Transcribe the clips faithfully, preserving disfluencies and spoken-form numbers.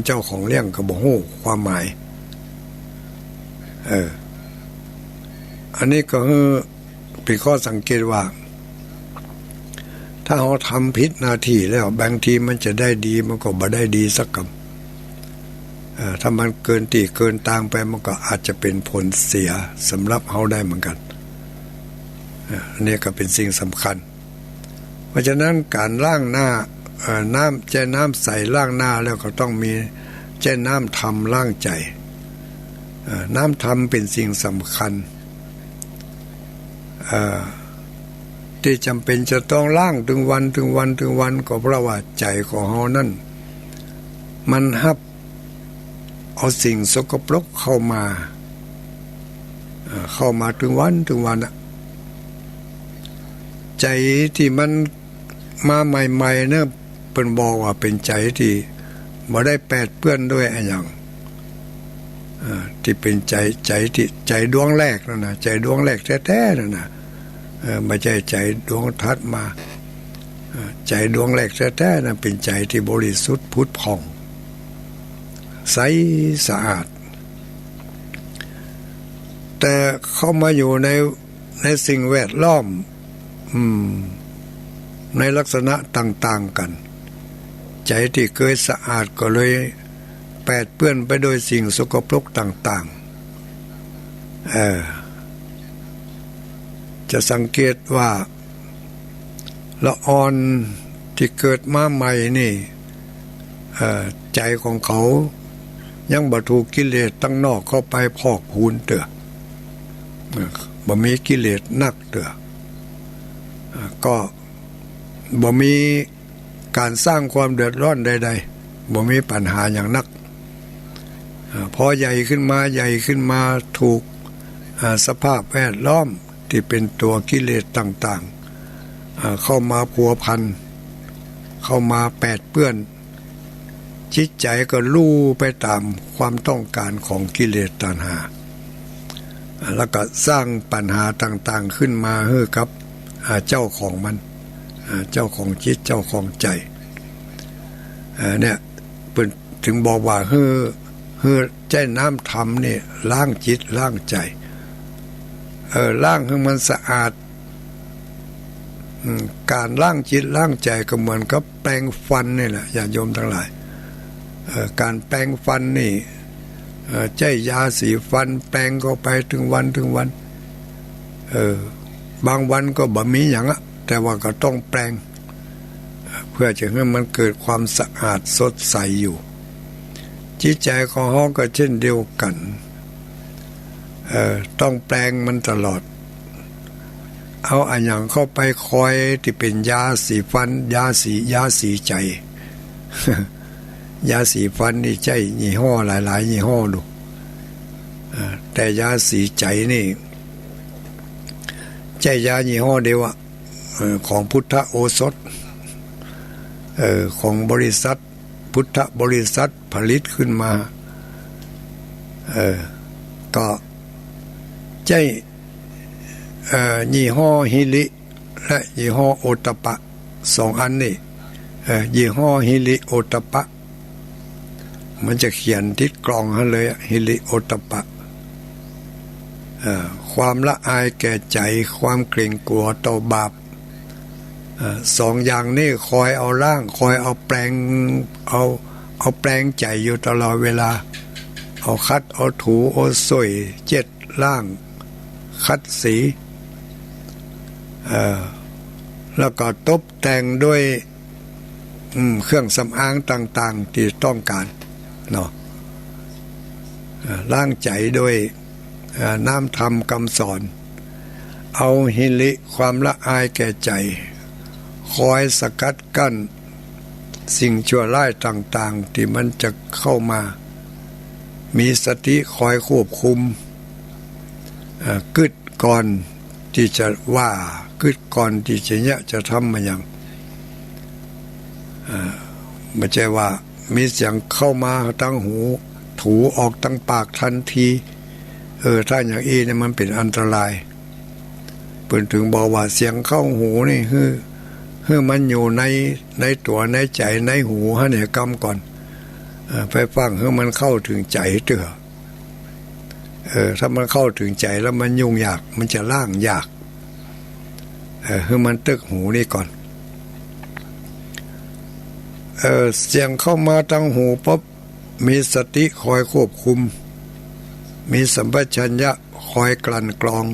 เจ้าของเลี้ยงก็บ่ฮู้ความหมาย เออ อันนี้ก็คือเป๋นข้อสังเกตว่า ถ้าเฮาทำผิดหน้าตี้แล้ว บางทีมันจะได้ดี มันก็บ่ได้ดีสักกำ เอ่อ ถ้ามันเกินตี้เกินตางไป มันก็อาจจะเป๋นผลเสียสำหรับเฮาได้เหมือนกั๋น เอ่อ อันนี้ก็เป๋นสิ่งสำคัญ เพราะฉะนั้นก๋านล้างหน้า เอ่อ น้ำ ใจ๊น้ำใสล้างหน้าแล้วก็ต้องมีใจ๊น้ำธรรมล้างใจ๋ เอ่อ น้ำธรรมเป๋นสิ่งสำคัญ เอ่อ ตี้จ๋ำเป๋นจะต้องล้างตึงวัน ตึงวัน ตึงวัน ก็เพราะว่าใจ๋ของเฮานั้น มันฮับเอาสิ่งสกปรกเข้ามา เอ่อ เข้ามาตึงวัน ตึงวันอะ ใจ๋ตี้มันมาใหม่ๆ เนี่ย เปิ้นบอกว่าเป๋นใจ๋ตี้บ่ได้แปดเปื้อนด้วยอะหยัง เอ่อ ตี้เป๋นใจ๋ ใจ๋ตี้ ใจ๋ดวงแรกนั่นน่ะ ใจ๋ดวงแรกแต๊ๆ นั่นน่ะ เอ่อ บ่ใจ้ใจ๋ดวงถัดมา เอ่อ ใจ๋ดวงแรกแต๊ๆ นั่นเป๋นใจ๋ตี้บริสุทธิ์ผุดผ่อง ใสสะอาด แต่เข้ามาอยู่ใน ในสิ่งแวดล้อม อืม ในลักษณะต่างๆ กั๋น ใจ๋ตี้เกยสะอาดก็เลยแปดเปื้อนไปโดยสิ่งสกปรกต่างๆ เออ จะสังเกตว่า ละอ่อนตี้เกิดมาใหม่นี่ เอ่อ ใจ๋ของเขายังบ่ถูกกิเลสตังนอกเข้าไปพอกพูนเตื้อ เอ่อ บ่มีกิเลสนักเตื้อ เอ่อ ก็บ่มีก๋านสร้างความเดือดร้อนใดๆ บ่มีปัญหาหยังนัก เอ่อ พอใหญ่ขึ้นมา ใหญ่ขึ้นมาถูก เอ่อ สภาพแวดล้อมตี้เป๋นตั๋วกิเลสต่างๆ เอ่อ เข้ามาพัวพัน เข้ามาแปดเปื้อน จิตใจ๋ก็ลู่ไปต๋ามความต้องก๋านของกิเลสตัณหา อ่า แล้วก็สร้างปัญหาต่างๆ ขึ้นมาหื้อกับ อ่า เจ้าของมัน อ่า เจ้าของจิต เจ้าของใจ๋ อ่า เนี่ย เปิ้นถึงบอกว่าหื้อ หื้อใจ๊น้ำธรรมนี่ล้างจิตล้างใจ๋ เออ ล้างหื้อมันสะอาด อืม ก๋านล้างจิตล้างใจ๋ก็เหมือนกับแปรงฟันนี่แหละ ญาติโยมตังหลาย เอ่อ ก๋านแปรงฟันนี่ เอ่อ ใจ๊ยาสีฟันแปรงเข้าไปตึงวันตึงวัน เอ่อ บางวันก็บ่มีหยังอะ แต่ว่าก็ต้องแปรง เพื่อจะหื้อมันเกิดความสะอาดสดใสอยู่ จิตใจ๋ของเฮาก็เช่นเดียวกั๋น เอ่อ ต้องแปรงมันตลอด เอาอะหยังเข้าไปคอยตี้เป๋นยาสีฟัน ยาสี ยาสีใจ๋ ยาสีฟันนี่ใจ๊ยี่ห้อหลายๆ ยี่ห้อดู เอ่อ แต่ยาสีใจ๋นี่ ใจ๊ยายี่ห้อเดียวอะ เอ่อ ของพุทธโอสถ เอ่อ ของบริษัท พุทธบริษัทผลิตขึ้นมา เอ่อ ก็ใจ๊ เอ่อ ยี่ห้อฮิริ และยี่ห้อโอตตัปปะ สองอันนี่ เอ่อ ยี่ห้อฮิริโอตตัปปะ มันจะเขียนติดกล่องหั้นเลยอะ ฮิริโอตตัปปะ เอ่อ ความละอายแก่ใจ๋ ความเกรงกลัวต่อบาป เอ่อ สองอย่างนี่คอยเอาล้าง คอยเอาแปรง เอา เอาแปรงใจ๋อยู่ตลอดเวลา เอาขัด เอาถู เอาส้วยเจ็ดล้าง ขัดสี เอ่อ แล้วก็ตบแต่งด้วย อืม เครื่องสำอางต่างๆ ตี้ต้องก๋าน เนาะ เอ่อ ล้างใจ๋ด้วย เอ่อ น้ำธรรมกำสอน เอาฮิริความละอายแก่ใจ๋ คอยสกัดกั้นสิ่งชั่วร้ายต่างๆ ตี้มันจะเข้ามา มีสติคอยควบคุม เอ่อ กึ๊ดก่อนตี้จะว่า กึ๊ดก่อนตี้จะเยียะจะทำมาหยัง เอ่อ บ่ใจ้ว่ามีเสียงเข้ามาตังหู ถูออกตังปากตันที เออ ถ้าอย่างอี้เนี่ยมันเป๋นอันตราย เปิ้นถึงบอกว่าเสียงเข้าหูนี่ หื้อ หื้อมันอยู่ใน ในตั๋ว ในใจ๋ ในหูหั้นเนี่ยกำก่อน เอ่อ ไปฟังหื้อมันเข้าเถิงใจ๋เตื้อ เออ ถ้ามันเข้าเถิงใจ๋แล้วมันยุ่งยาก มันจะล้างยาก เออ หื้อมันตึกหูนี่ก่อน เออ เสียงเข้ามาตางหูปุ๊บ มีสติคอยควบคุม มีสัมปชัญญะคอยกลั่นกรอง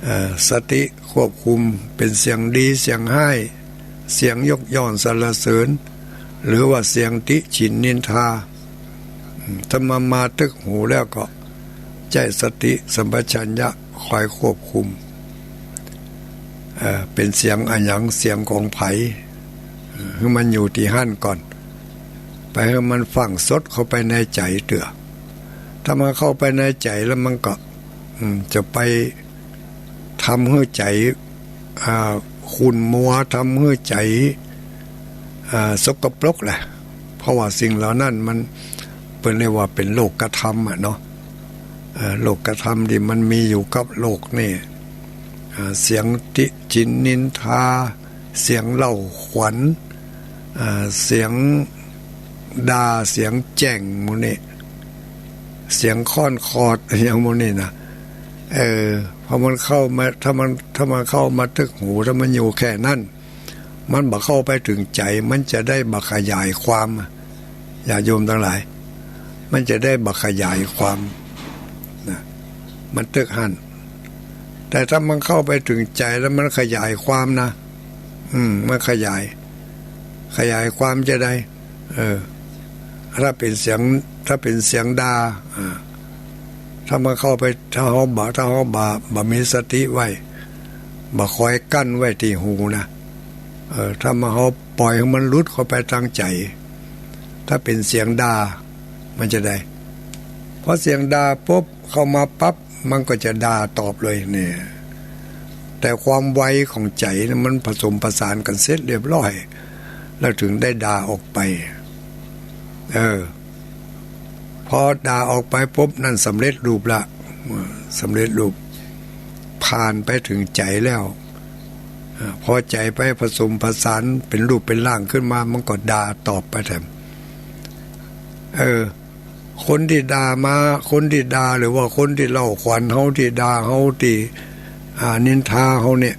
เอ่อ สติควบคุม เป๋นเสียงดี เสียงฮ้าย เสียงยกย่องสรรเสริญ หรือว่าเสียงติฉินนินทา อืม ถ้ามันมาตึกหูแล้วก็ใจ๊สติสัมปชัญญะคอยควบคุม เอ่อ เป๋นเสียงอะหยัง เสียงของใผ เอ่อ หื้อมันอยู่ตี้หั้นก่อน ไปหื้อมันฝังสดเข้าไปในใจ๋เตื้อ ถ้ามันเข้าไปในใจ๋แล้วมันก็ อืม จะไปทำหื้อใจ๋ อ่า ขุ่นมัว ทำหื้อใจ๋ อ่า สกปรกแหละ เพราะว่าสิ่งเหล่านั้นมัน เปิ้นเรียกว่าเป๋นโลกธรรมอะเนาะ เอ่อ โลกธรรมตี้มันมีอยู่กับโลกนี่ อ่า เสียงติฉินนินทา เสียงเล่าขวัญ อ่า เสียงด่า เสียงแจ้งหมู่นี้ เสียงค่อนคอด อย่างหมู่นี้นะ เออ พอมันเข้ามา ถ้ามัน ถ้ามันเข้ามาตึกหู ถ้ามันอยู่แค่นั้น มันบ่เข้าไปเถิงใจ๋ มันจะได้บ่ขยายความ ญาติโยมตังหลาย มันจะได้บ่ขยายความนะ มันตึกหั้น แต่ถ้ามันเข้าไปเถิงใจ๋แล้วมันขยายความนะ อืม มันขยาย ขยายความจะได้ เออ ถ้าเป๋นเสียง ถ้าเป๋นเสียงด่า อ่า ถ้ามันเข้าไป ถ้าเฮาบ่ ถ้าเฮาบ่ บ่มีสติไว้ บ่คอยกั้นไว้ตี้หูนะ เออ ถ้ามาเฮาปล่อยหื้อมันหลุดเข้าไปตางใจ๋ ถ้าเป๋นเสียงด่า มันจะได้ พอเสียงด่าปุ๊บ เข้ามาปั๊บ มันก็จะด่าตอบเลยเนี่ย แต่ความไวของใจ๋นะ มันผสมผสานกั๋นเสร็จเรียบร้อย แล้วเถิงได้ด่าออกไป เออ พอด่าออกไปปุ๊บ นั่นสำเร็จรูปละ สำเร็จรูป ผ่านไปเถิงใจ๋แล้ว อ่า พอใจ๋ไปผสมผสานเป๋นรูปเป๋นร่างขึ้นมา มันก็ด่าตอบไปแถม เออ คนตี้ด่ามา คนตี้ด่า หรือว่าคนตี้เล่าขวัญเฮา ตี้ด่าเฮา ตี้ อ่า นินทาเฮาเนี่ย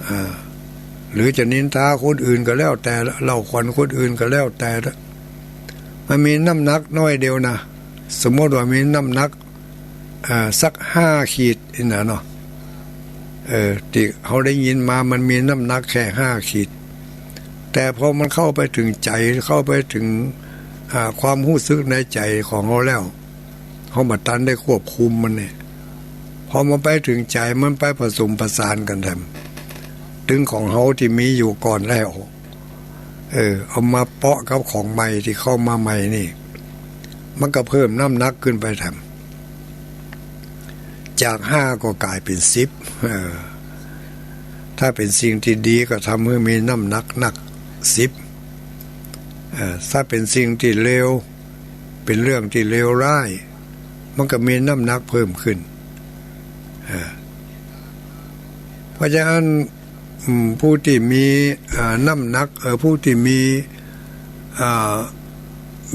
อ่า หรือจะนินทาคนอื่นก็แล้วแต่ เล่าขวัญคนอื่นก็แล้วแต่ มันมีน้ำหนักน้อยเดียวนะ สมมติว่ามีน้ำหนัก อ่า สักห้าขีดนี่นะเนาะ เออ ตี้เฮาได้ยินมามันมีน้ำหนักแค่ห้าขีด แต่พอมันเข้าไปเถิงใจ๋ เข้าไปเถิง อ่า ความฮู้สึกในใจ๋ของเฮาแล้ว เฮาบ่ตันได้ควบคุมมันเนี่ย พอมันไปเถิงใจ๋ มันไปผสมผสานกั๋นแถม ตึงของเฮาตี้มีอยู่ก่อนแล้ว เออ เอามาเปาะกับของใหม่ตี้เข้ามาใหม่นี่ มันก็เพิ่มน้ำหนักขึ้นไปแถม จากห้าก็ก๋ายเป๋นสิบ เออ ถ้าเป๋นสิ่งตี้ดีก็ทำหื้อมีน้ำหนักนักสิบ เออ ถ้าเป๋นสิ่งตี้เลว เป๋นเรื่องตี้เลวร้าย มันก็มีน้ำหนักเพิ่มขึ้น เออ เพราะฉะนั้น อืม ผู้ตี้มี อ่า น้ำหนัก เอ่อ ผู้ตี้มี อ่า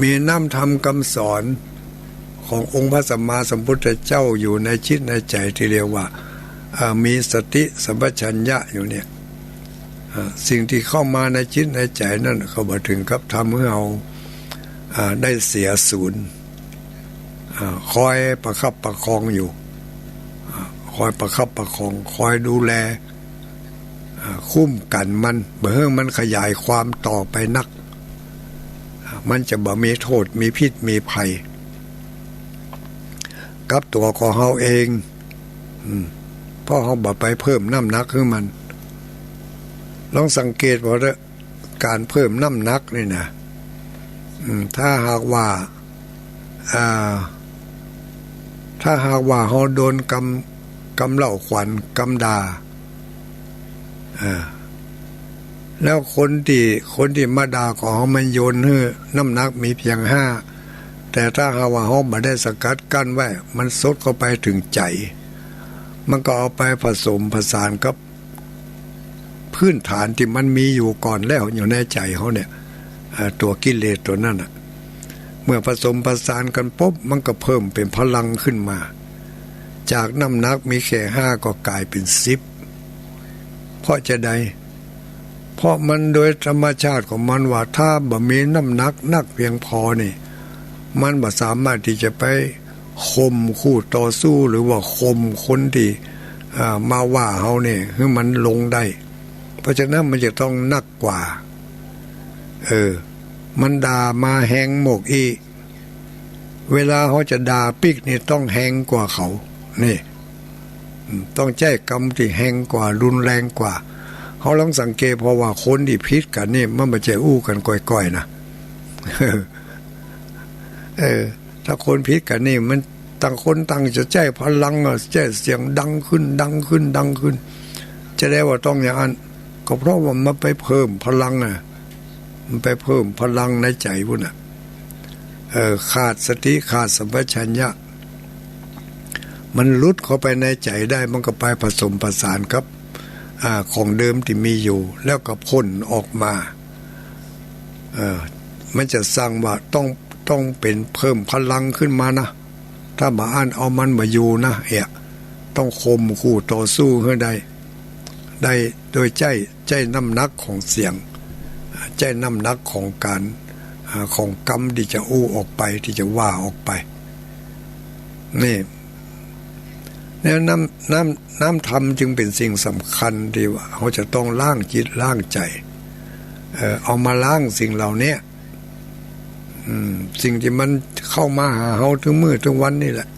มีน้ำธรรมกำสอนขององค์พระสัมมาสัมพุทธเจ้าอยู่ในจิตในใจ๋ตี้เรียกว่า อ่า มีสติสัมปชัญญะอยู่เนี่ย อ่า สิ่งตี้เข้ามาในจิตในใจ๋นั่นก็บ่เถิงกับทำหื้อเฮา อ่า ได้เสียสูญ อ่า คอยประคับประคองอยู่ อ่า คอยประคับประคอง คอยดูแล อ่า คุ้มกั๋นมัน บ่หื้อมันขยายความต่อไปนัก อ่า มันจะบ่มีโต้ษ มีพิษ มีภัย กับตั๋วของเฮาเอง อืม เพราะเฮาบ่ไปเพิ่มน้ำหนักหื้อมัน ลองสังเกตว่าเต๊อะ ก๋านเพิ่มน้ำหนักนี่นะ อืม ถ้าหากว่า อ่า ถ้าหากว่าเฮาโดนกำ กำเล่าขวัญ กำด่า อ่า แล้วคนตี้ คนตี้มาด่าของเฮามันโยนหื้อน้ำหนักมีเพียงห้า แต่ถ้าหากว่าเฮาบ่ได้สกัดกั้นไว้ มันสดเข้าไปเถิงใจ๋ มันก็เอาไปผสมผสานกับ พื้นฐานตี้มันมีอยู่ก่อนแล้วอยู่ในใจ๋เฮาเนี่ย อ่า ตั๋วกิเลสตั๋วนั้นน่ะ เมื่อผสมผสานกั๋นปุ๊บ มันก็เพิ่มเป๋นพลังขึ้นมา จากน้ำหนักมีแค่ห้าก็ก๋ายเป๋นสิบ เพราะจะใด เพราะมันโดยธรรมชาติของมันว่า ถ้าบ่มีน้ำหนักนักเพียงพอนี่ มันบ่สามารถตี้จะไปข่มคู่ต่อสู้ หรือว่าข่มคนตี้ อ่า มาว่าเฮานี่หื้อมันลงได้ เพราะฉะนั้นมันจะต้องนักกว่า เออ มันด่ามาแฮงหมกอี้ เวลาเฮาจะด่าปิ๊กนี่ต้องแฮงกว่าเขา นี่ อืม ต้องใจ๊กำตี้แฮงกว่า รุนแรงกว่า เฮาลองสังเกต เพราะว่าคนตี้ผิดกั๋นนี่ มันบ่ใจ้อู้กั๋นก้อยๆ นะ เออ ถ้าคนผิดกั๋นนี่ มันต่างคนต่างจะใจ๊พลังอะ ใจ๊เสียงดังขึ้น ดังขึ้น ดังขึ้น จะได้ว่าต้องอย่างนั้น ก็เพราะว่ามันไปเพิ่มพลังอะ มันไปเพิ่มพลังในใจ๋ปู้นน่ะ เออ ขาดสติ ขาดสัมปชัญญะ มันหลุดเข้าไปในใจ๋ได้ มันก็ไปผสมผสานกับ อ่า ของเดิมตี้มีอยู่ แล้วก็พ่นออกมา เออ มันจะสั่งว่าต้อง ต้องเป๋นเพิ่มพลังขึ้นมานะ ถ้าบ่อั้นเอามันบ่อยู่นะ เอ๊ะ ต้องข่มคู่ต่อสู้หื้อได้ ได้โดยใจ๊ ใจ๊น้ำหนักของเสียง ใจ๊น้ำหนักของก๋าน อ่า ของกำตี้จะอู้ออกไป ตี้จะว่าออกไป นี่ แล้วน้ำ น้ำ น้ำธรรมจึงเป๋นสิ่งสำคัญตี้ว่าเฮาจะต้องล้างจิตล้างใจ๋ เอ่อ เอามาล้างสิ่งเหล่านี้ อืม สิ่งตี้มันเข้ามาหาเฮาตึงมื้อตึงวันนี่แหละ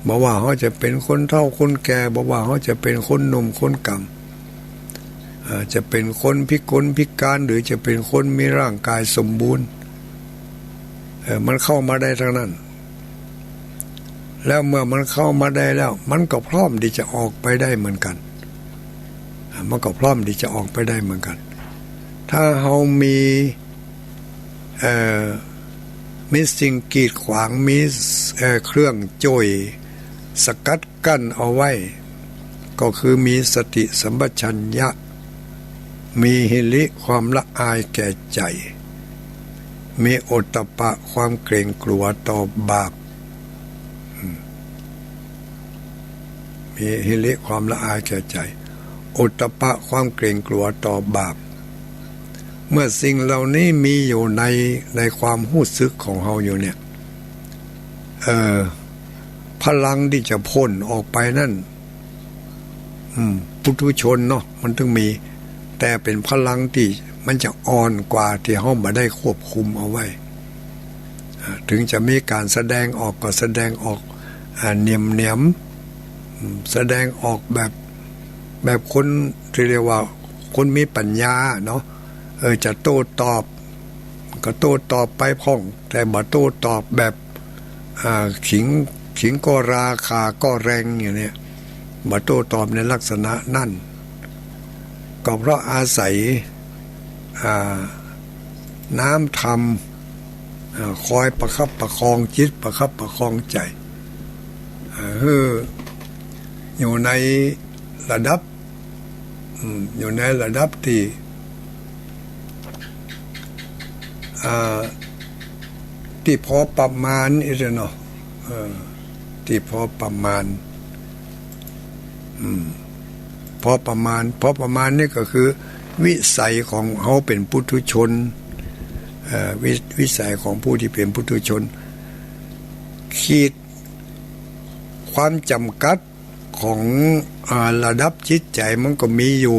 บ่ว่าเฮาจะเป๋นคนเฒ่าคนแก่ บ่ว่าเฮาจะเป๋นคนหนุ่มคนก่ำ เอ่อ จะเป๋นคนพิกลพิการ หรือจะเป๋นคนมีร่างกายสมบูรณ์ เอ่อ มันเข้ามาได้ทั้งนั้น แล้วเมื่อมันเข้ามาได้แล้ว มันก็พร้อมตี้จะออกไปได้เหมือนกั๋น อ่า มันก็พร้อมตี้จะออกไปได้เหมือนกั๋น ถ้าเฮามี เอ่อ มีสิ่งกีดขวาง มี เอ่อ เครื่องจ้วยสกัดกั้นเอาไว้ ก็คือมีสติสัมปชัญญะ มีหิริความละอายแก่ใจ๋ มีโอตตัปปะความเกรงกลัวต่อบาป อืม มีหิริความละอายแก่ใจ๋ โอตตัปปะความเกรงกลัวต่อบาป เมื่อสิ่งเหล่านี้มีอยู่ใน ในความฮู้สึกของเฮาอยู่เนี่ย เอ่อ พลังตี้จะพ่นออกไปนั้น อืม ปุถุชนเนาะ มันตึงมี แต่เป๋นพลังตี้มันจะอ่อนกว่าตี้เฮาบ่ได้ควบคุมเอาไว้ อ่า ถึงจะมีก๋านแสดงออกก็แสดงออก อ่า เหนี่ยมๆ อืม แสดงออกแบบ แบบคนตี้เรียกว่าคนมีปัญญาเนาะ เออ จะโต้ตอบ ก็โต้ตอบไปพ่อง แต่บ่โต้ตอบแบบ อ่า ขิง ขิงก็รา ข่าก็แรงอย่างเนี้ย บ่โต้ตอบในลักษณะนั้น ก็เพราะอาศัย อ่า น้ำธรรม อ่า คอยประคับประคองจิต ประคับประคองใจ๋ อ่า หื้ออยู่ในระดับ อืม อยู่ในระดับตี้ อ่า ตี้พอประมาณอี้เนาะ เออ ตี้พอประมาณ อืม พอประมาณ พอประมาณนี่ก็คือวิสัยของเฮาเป๋นปุถุชน เอ่อ วิ วิสัยของผู้ตี้เป๋นปุถุชน ขีดความจ๋ำกัด ของ อ่า ระดับจิตใจ๋มันก็มีอยู่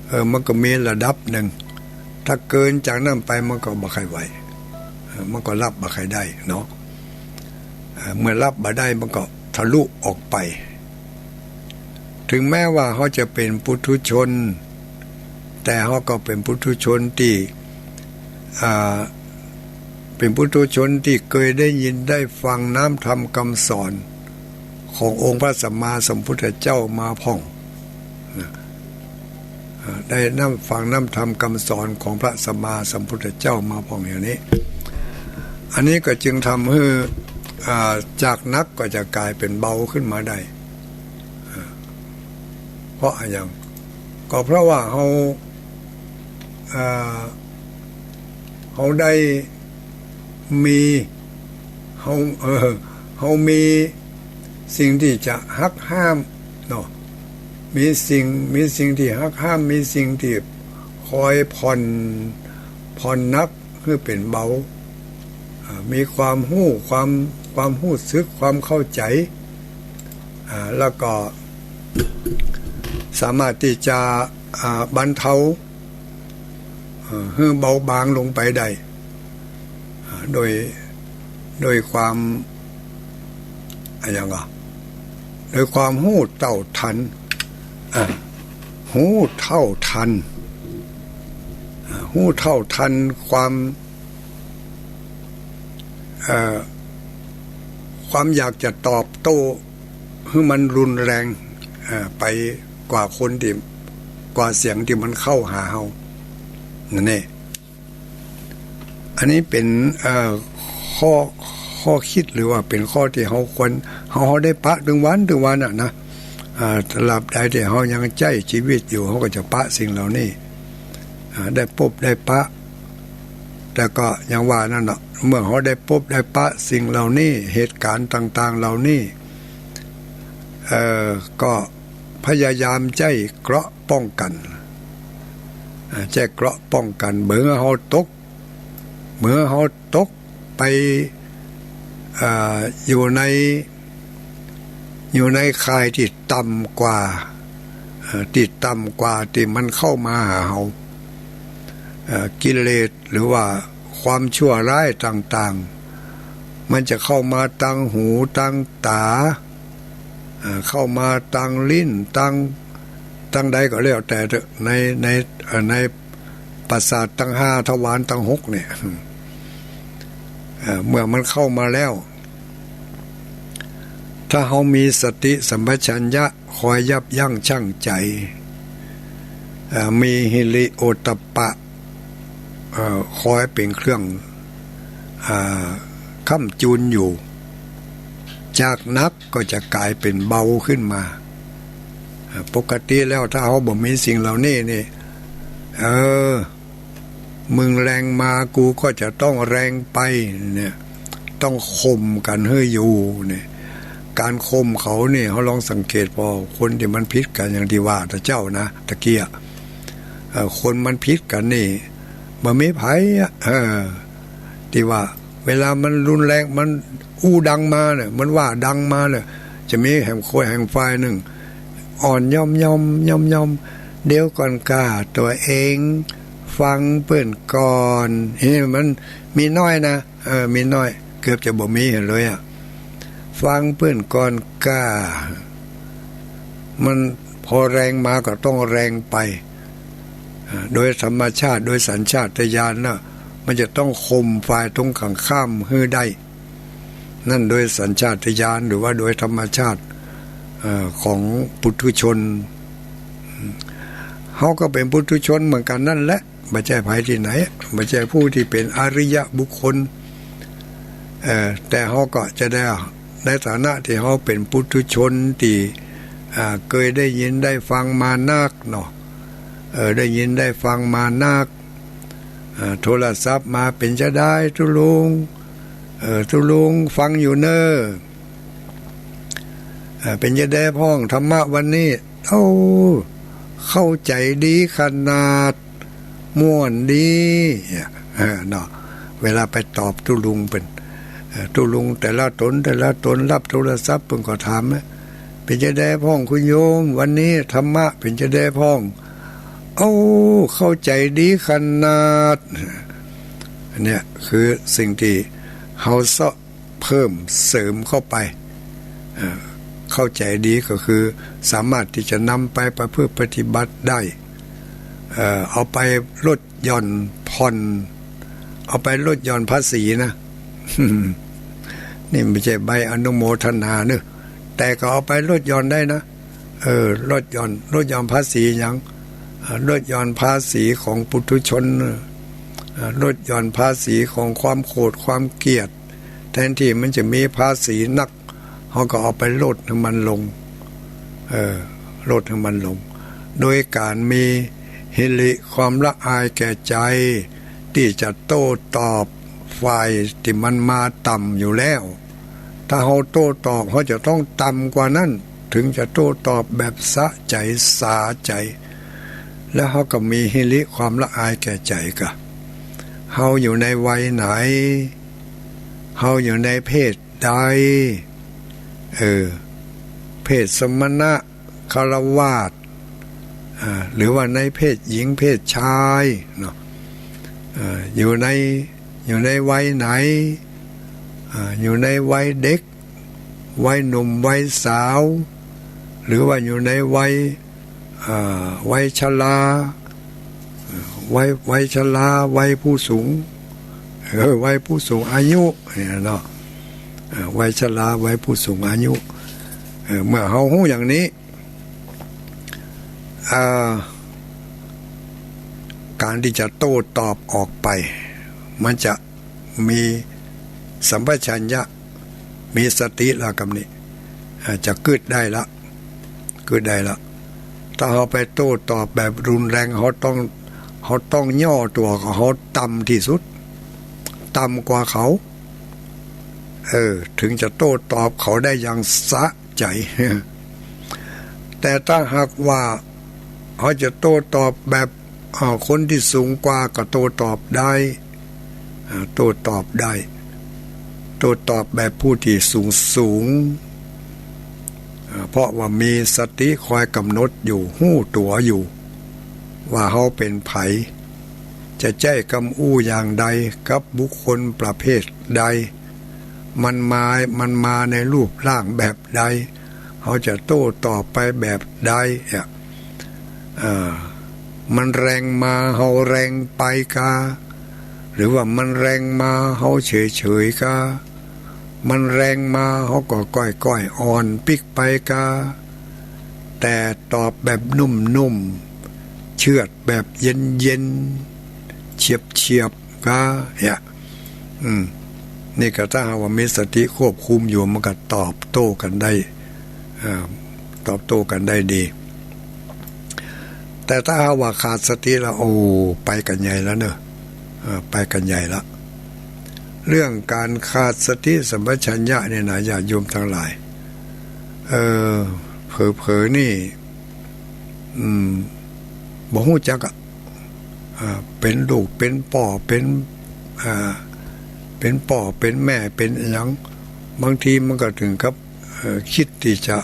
เออ มันก็มีระดับนึ่ง ถ้าเกินจากนั้นไปมันก็บ่ใค่ไหว เออ มันก็ฮับบ่ใค่ได้เนาะ เออ เมื่อฮับบ่ได้มันก็ทะลุออกไป ถึงแม้ว่าเฮาจะเป๋นปุถุชน แต่เฮาก็เป๋นปุถุชนตี้ อ่า เป๋นปุถุชนตี้เกยได้ยินได้ฟังน้ำธรรมกำสอนขององค์พระสัมมาสัมพุทธเจ้ามาพ่อง นะ อ่า ได้น้ำฟังน้ำธรรมกำสอนของพระสัมมาสัมพุทธเจ้ามาพ่องอย่างนี้ อันนี้ก็จึงทำหื้อ อ่า จากหนักก็จะก๋ายเป๋นเบาขึ้นมาได้ อ่า เพราะอะหยัง ก็เพราะว่าเฮา อ่า เฮาได้มี เฮา เออ เฮามีสิ่งตี้จะหักห้ามเนาะ มีสิ่ง มีสิ่งตี้หักห้าม มีสิ่งตี้คอยผ่อน ผ่อนหนักหื้อเป๋นเบา อ่า มีความฮู้ ความ ความฮู้สึก ความเข้าใจ๋ อ่า แล้วก็สามารถตี้จะ อ่า บรรเทา เอ่อ หื้อเบาบางลงไปได้ อ่า โดย โดยความ อะหยังก่อ โดยความฮู้เต้าทัน อ่า ฮู้เต้าทัน อ่า ฮู้เต้าทันความ เอ่อ ความอยากจะตอบโต้หื้อมันรุนแรง เอ่อ ไปกว่าคนตี้ กว่าเสียงตี้มันเข้าหาเฮา นั่นแหละ อันนี้เป๋น เอ่อ ข้อ ข้อคิด หรือว่าเป๋นข้อตี้เฮาควร เฮา เฮาได้ปะตึงวันตึงวันอะนะ อ่า ตราบใดตี้เฮายังใจ๊จีวิตอยู่ เฮาก็จะปะสิ่งเหล่านี้ อ่า ได้ปบได้ปะ แต่ก็อย่างว่านั่นเนาะ เมื่อเฮาได้ปบได้ปะสิ่งเหล่านี้ เหตุก๋ารณ์ต่างๆ เหล่านี้ เอ่อ ก็พยายามใจ๊เกราะป้องกั๋น อ่า ใจ๊เกราะป้องกั๋น เมื่อเฮาตก เมื่อเฮาตกไป อ่า อยู่ใน อยู่ในข่ายตี้ต่ำกว่า อ่า ตี้ต่ำกว่าตี้มันเข้ามาหาเฮา อ่า กิเลสหรือว่าความชั่วร้ายต่างๆ มันจะเข้ามาตางหูตางต๋า อ่า เข้ามาตางลิ้น ตาง ตางใดก็แล้วแต่เถอะ ใน ใน เอ่อ ในประสาทตังห้า ทวารตังหกเนี่ย เอ่อ เมื่อมันเข้ามาแล้ว ถ้าเฮามีสติสัมปชัญญะคอยยับยั้งชั่งใจ๋ เอ่อ มีหิริโอตตัปปะ เอ่อ คอยเป๋นเครื่อง อ่า ค้ำจูนอยู่ จากหนักก็จะก๋ายเป๋นเบาขึ้นมา อ่า ปกติแล้วถ้าเฮาบ่มีสิ่งเหล่านี้นี่ เออ มึงแรงมา กูก็จะต้องแรงไป เนี่ย ต้องข่มกั๋นหื้ออยู่ เนี่ย ก๋านข่มเขานี่ เฮาลองสังเกตผ่อ คนตี้มันผิดกั๋น อย่างตี้ว่าตะเจ้านะ ตะกี้อะ เอ่อ คนมันผิดกั๋นนี่ บ่มีใผอะ เออ ตี้ว่าเวลามันรุนแรง มันอู้ดังมาเนี่ย มันว่าดังมาเนี่ย จะมีแหมคนแหมฝ่ายนึ่ง อ่อนย่อมย่อมย่อมย่อม เดี๋ยวก่อนก้า ตั๋วเอง ฟังเปิ้นก่อน เฮ้ย มันมีน้อยนะ เออ มีน้อย เกือบจะบ่มีเลยอะ ฟังเปิ้นก่อนก้า มันพอแรงมาก็ต้องแรงไป อ่า โดยธรรมชาติ โดยสัญชาตญาณนะ มันจะต้องข่มฝ่ายตรงกั๋นข้ามหื้อได้ นั่นโดยสัญชาตญาณ หรือว่าโดยธรรมชาติ เอ่อ ของปุถุชน เฮาก็เป๋นปุถุชนเหมือนกั๋นนั่นแหละ บ่ใจ้ใผตี้ไหน บ่ใจ้ผู้ตี้เป๋นอริยบุคคล เอ่อ แต่เฮาก็จะได้ ในฐานะตี้เฮาเป๋นปุถุชนตี้ อ่า เกยได้ยินได้ฟังมานักเนาะ เออ ได้ยินได้ฟังมานัก เอ่อ โทรศัพท์มา เป๋นจาใดตุ๊ลุง เอ่อ ตุ๊ลุงฟังอยู่เน่อ เอ่อ เป๋นจาใดพ่องธรรมะวันนี้ โอ้ เข้าใจ๋ดีขนาด ม่วนดี เนี่ย เออ เนาะ เวลาไปตอบตุ๊ลุงเปิ้น เอ่อ ตุ๊ลุงแต่ละต๋น แต่ละต๋น ฮับโทรศัพท์เปิ้นก็ถามนะ เป๋นจาใดพ่องคุณโยม วันนี้ธรรมะเป๋นจาใดพ่อง โอ้ เข้าใจ๋ดีขนาด อันเนี้ยคือสิ่งตี้เฮาเซาะเพิ่มเสริมเข้าไป เอ่อ เข้าใจ๋ดีก็คือสามารถตี้จะนำไปประพฤติปฏิบัติได้ เอ่อ เอาไปลดหย่อนผ่อน เอาไปลดหย่อนภาษีนะ นี่บ่ใจ้ใบอนุโมทนาเนอะ แต่ก็เอาไปลดหย่อนได้นะ เออ ลดหย่อน ลดหย่อนภาษีหยัง เอ่อ ลดหย่อนภาษีของปุถุชน เอ่อ ลดหย่อนภาษีของความโกรธความเกลียด แทนตี้มันจะมีภาษีนัก เฮาก็เอาไปลดหื้อมันลง เออ ลดหื้อมันลง โดยก๋านมีหิริความละอายแก่ใจ๋ ตี้จะโต้ตอบฝ่ายตี้มันมาต่ำอยู่แล้ว ถ้าเฮาโต้ตอบ เฮาจะต้องต่ำกว่านั้น เถิงจะโต้ตอบแบบสะใจ๋ สาใจ๋ แล้วเฮาก็มีหิริความละอายแก่ใจ๋ก่ะ เฮาอยู่ในวัยไหน เฮาอยู่ในเพศใด เออ เพศสมณะ ฆราวาส อ่า หรือว่าในเพศหญิงเพศชายเนาะ อ่า อยู่ใน อยู่ในวัยไหน อ่า อยู่ในวัยเด็ก วัยหนุ่ม วัยสาว หรือว่าอยู่ในวัย อ่า วัยชรา วัย วัยชรา วัยผู้สูง เออ วัยผู้สูงอายุเนี่ยเนาะ อ่า วัยชรา วัยผู้สูงอายุ เออ เมื่อเฮาฮู้อย่างนี้ อ่า ก๋านตี้จะโต้ตอบออกไป มันจะมีสัมปชัญญะ มีสติละกำนี้ อ่า จะกึ๊ดได้ละ กึ๊ดได้ละ ถ้าเฮาไปโต้ตอบแบบรุนแรง เฮาต้อง เฮาต้องย่อตั๋วของเฮาต่ำตี้สุด ต่ำกว่าเขา เออ เถิงจะโต้ตอบเขาได้อย่างสะใจ๋ แต่ถ้าหากว่าเฮาจะโต้ตอบแบบ อ่า คนตี้สูงกว่าก็โต้ตอบได้ อ่า โต้ตอบได้ โต้ตอบแบบผู้ตี้สูงสูง อ่า เพราะว่ามีสติคอยก๋ำหนดอยู่ ฮู้ตั๋วอยู่ ว่าเฮาเป๋นใผ จะใจ๊กำอู้อย่างใดกับบุคคลประเภทใด มันมา มันมาในรูปร่างแบบใด เฮาจะโต้ตอบไปแบบใดอะ อ่า มันแรงมา เฮาแรงไปกา หรือว่ามันแรงมา เฮาเฉยๆ กา มันแรงมา เฮาก็ก้อยๆ อ่อนปิ๊กไปกา แต่ตอบแบบนุ่มๆ เชือดแบบเย็นๆ เฉียบๆ กา เนี่ย อืม นี่ก็ถ้าหากว่ามีสติควบคุมอยู่ มันก็ตอบโต้กั๋นได้ อ่า ตอบโต้กั๋นได้ดี แต่ถ้าหากว่าขาดสติแล้ว โอ้ ไปกั๋นใหญ่แล้วเนอะ อ่า ไปกั๋นใหญ่ละ เรื่องก๋านขาดสติสัมปชัญญะเนี่ยนะ ญาติโยมตังหลาย เออ เผลอๆ นี่ อืม บ่ฮู้จักอะ อ่า เป๋นลูก เป๋นป้อ เป๋น อ่า เป๋นป้อ เป๋นแม่ เป๋นอะหยัง บางทีมันก็เถิงกับ เอ่อ กึ๊ดตี้จะ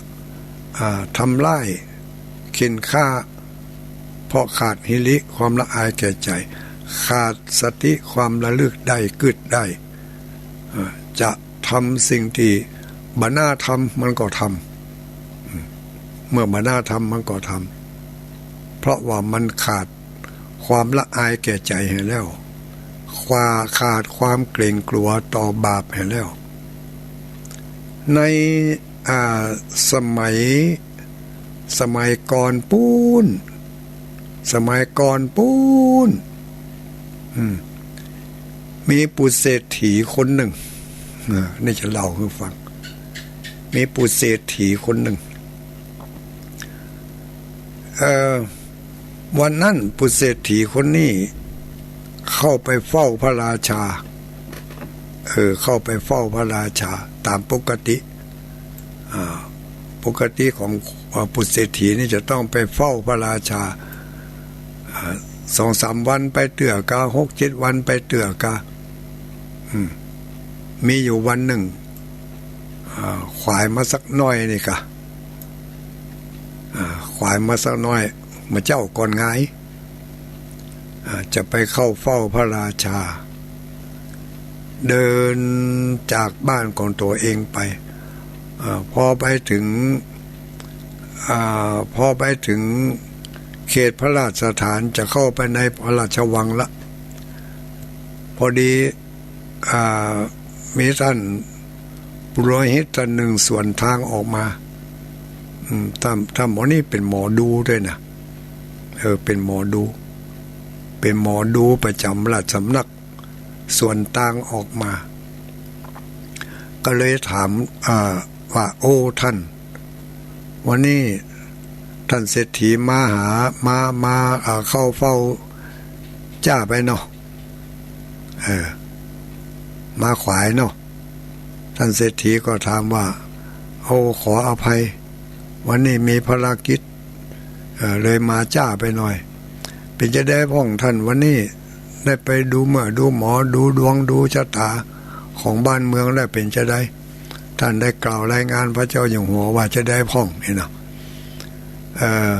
อ่า ทำร้าย เข่นฆ่า เพราะขาดหิริ ความละอายแก่ใจ๋ ขาดสติ ความระลึกได้ กึ๊ดได้ อ่า จะทำสิ่งตี้บ่น่าทำ มันก็ทำ อืม เมื่อบ่น่าทำ มันก็ทำ เพราะว่ามันขาดความละอายแก่ใจ๋หั้นแล้ว ขวา ขาดความเกรงกลัวต่อบาปหั้นแล้ว ใน อ่า สมัย สมัยก่อนปู๊น สมัยก่อนปู๊น อืม มีปู่เศรษฐีคนนึ่ง อ่า นี่จะเล่าหื้อฟัง มีปู่เศรษฐีคนนึ่ง เอ่อ วันนั้นปู่เศรษฐีคนนี้เข้าไปเฝ้าพระราชา เออ เข้าไปเฝ้าพระราชาต๋ามปกติ อ่า ปกติของ อ่า ปู่เศรษฐีนี่จะต้องไปเฝ้าพระราชา อ่า สองสามวันไปเตื้อกา หกเจ็ดวันไปเตื้อกา อืม มีอยู่วันนึ่ง อ่า ขวายมาสักหน้อยนี่กา อ่า ขวายมาสักหน้อย เมื่อเจ๊าก่อนงาย อ่า จะไปเข้าเฝ้าพระราชา เดินจากบ้านของตั๋วเองไป อ่า พอไปเถิง อ่า พอไปเถิงเขตพระราชฐาน จะเข้าไปในพระราชวังละ พอดี อ่า มีต้านปุโรหิตต้านนึ่งสวนตางออกมา อืม ต้าน ต้านหมอนี่เป๋นหมอดูด้วยนะ เออ เป๋นหมอดู เป๋นหมอดูประจ๋ำราชสำนัก สวนตางออกมา ก็เลยถาม อ่า ว่า โอ้ ต้าน วันนี้ต้านเศรษฐีมาหา มา มา อ่า เข้าเฝ้าเจ้าไปเนาะ เออ มาขวายเนาะ ท่านเศรษฐีก็ถามว่า โอ้ ขออภัย วันนี้มีภารกิจ เอ่อ เลยมาจ๊าไปหน่อย เป๋นจาใดพ่องท่าน วันนี้ได้ไปดูเมื่อดูหมอ ดูดวง ดูชะต๋าของบ้านเมืองแล้วเป๋นจาใด ท่านได้กล่าวรายงานพระเจ้าอยู่หัวว่าจาใดพ่อง นี่เนาะ เอ่อ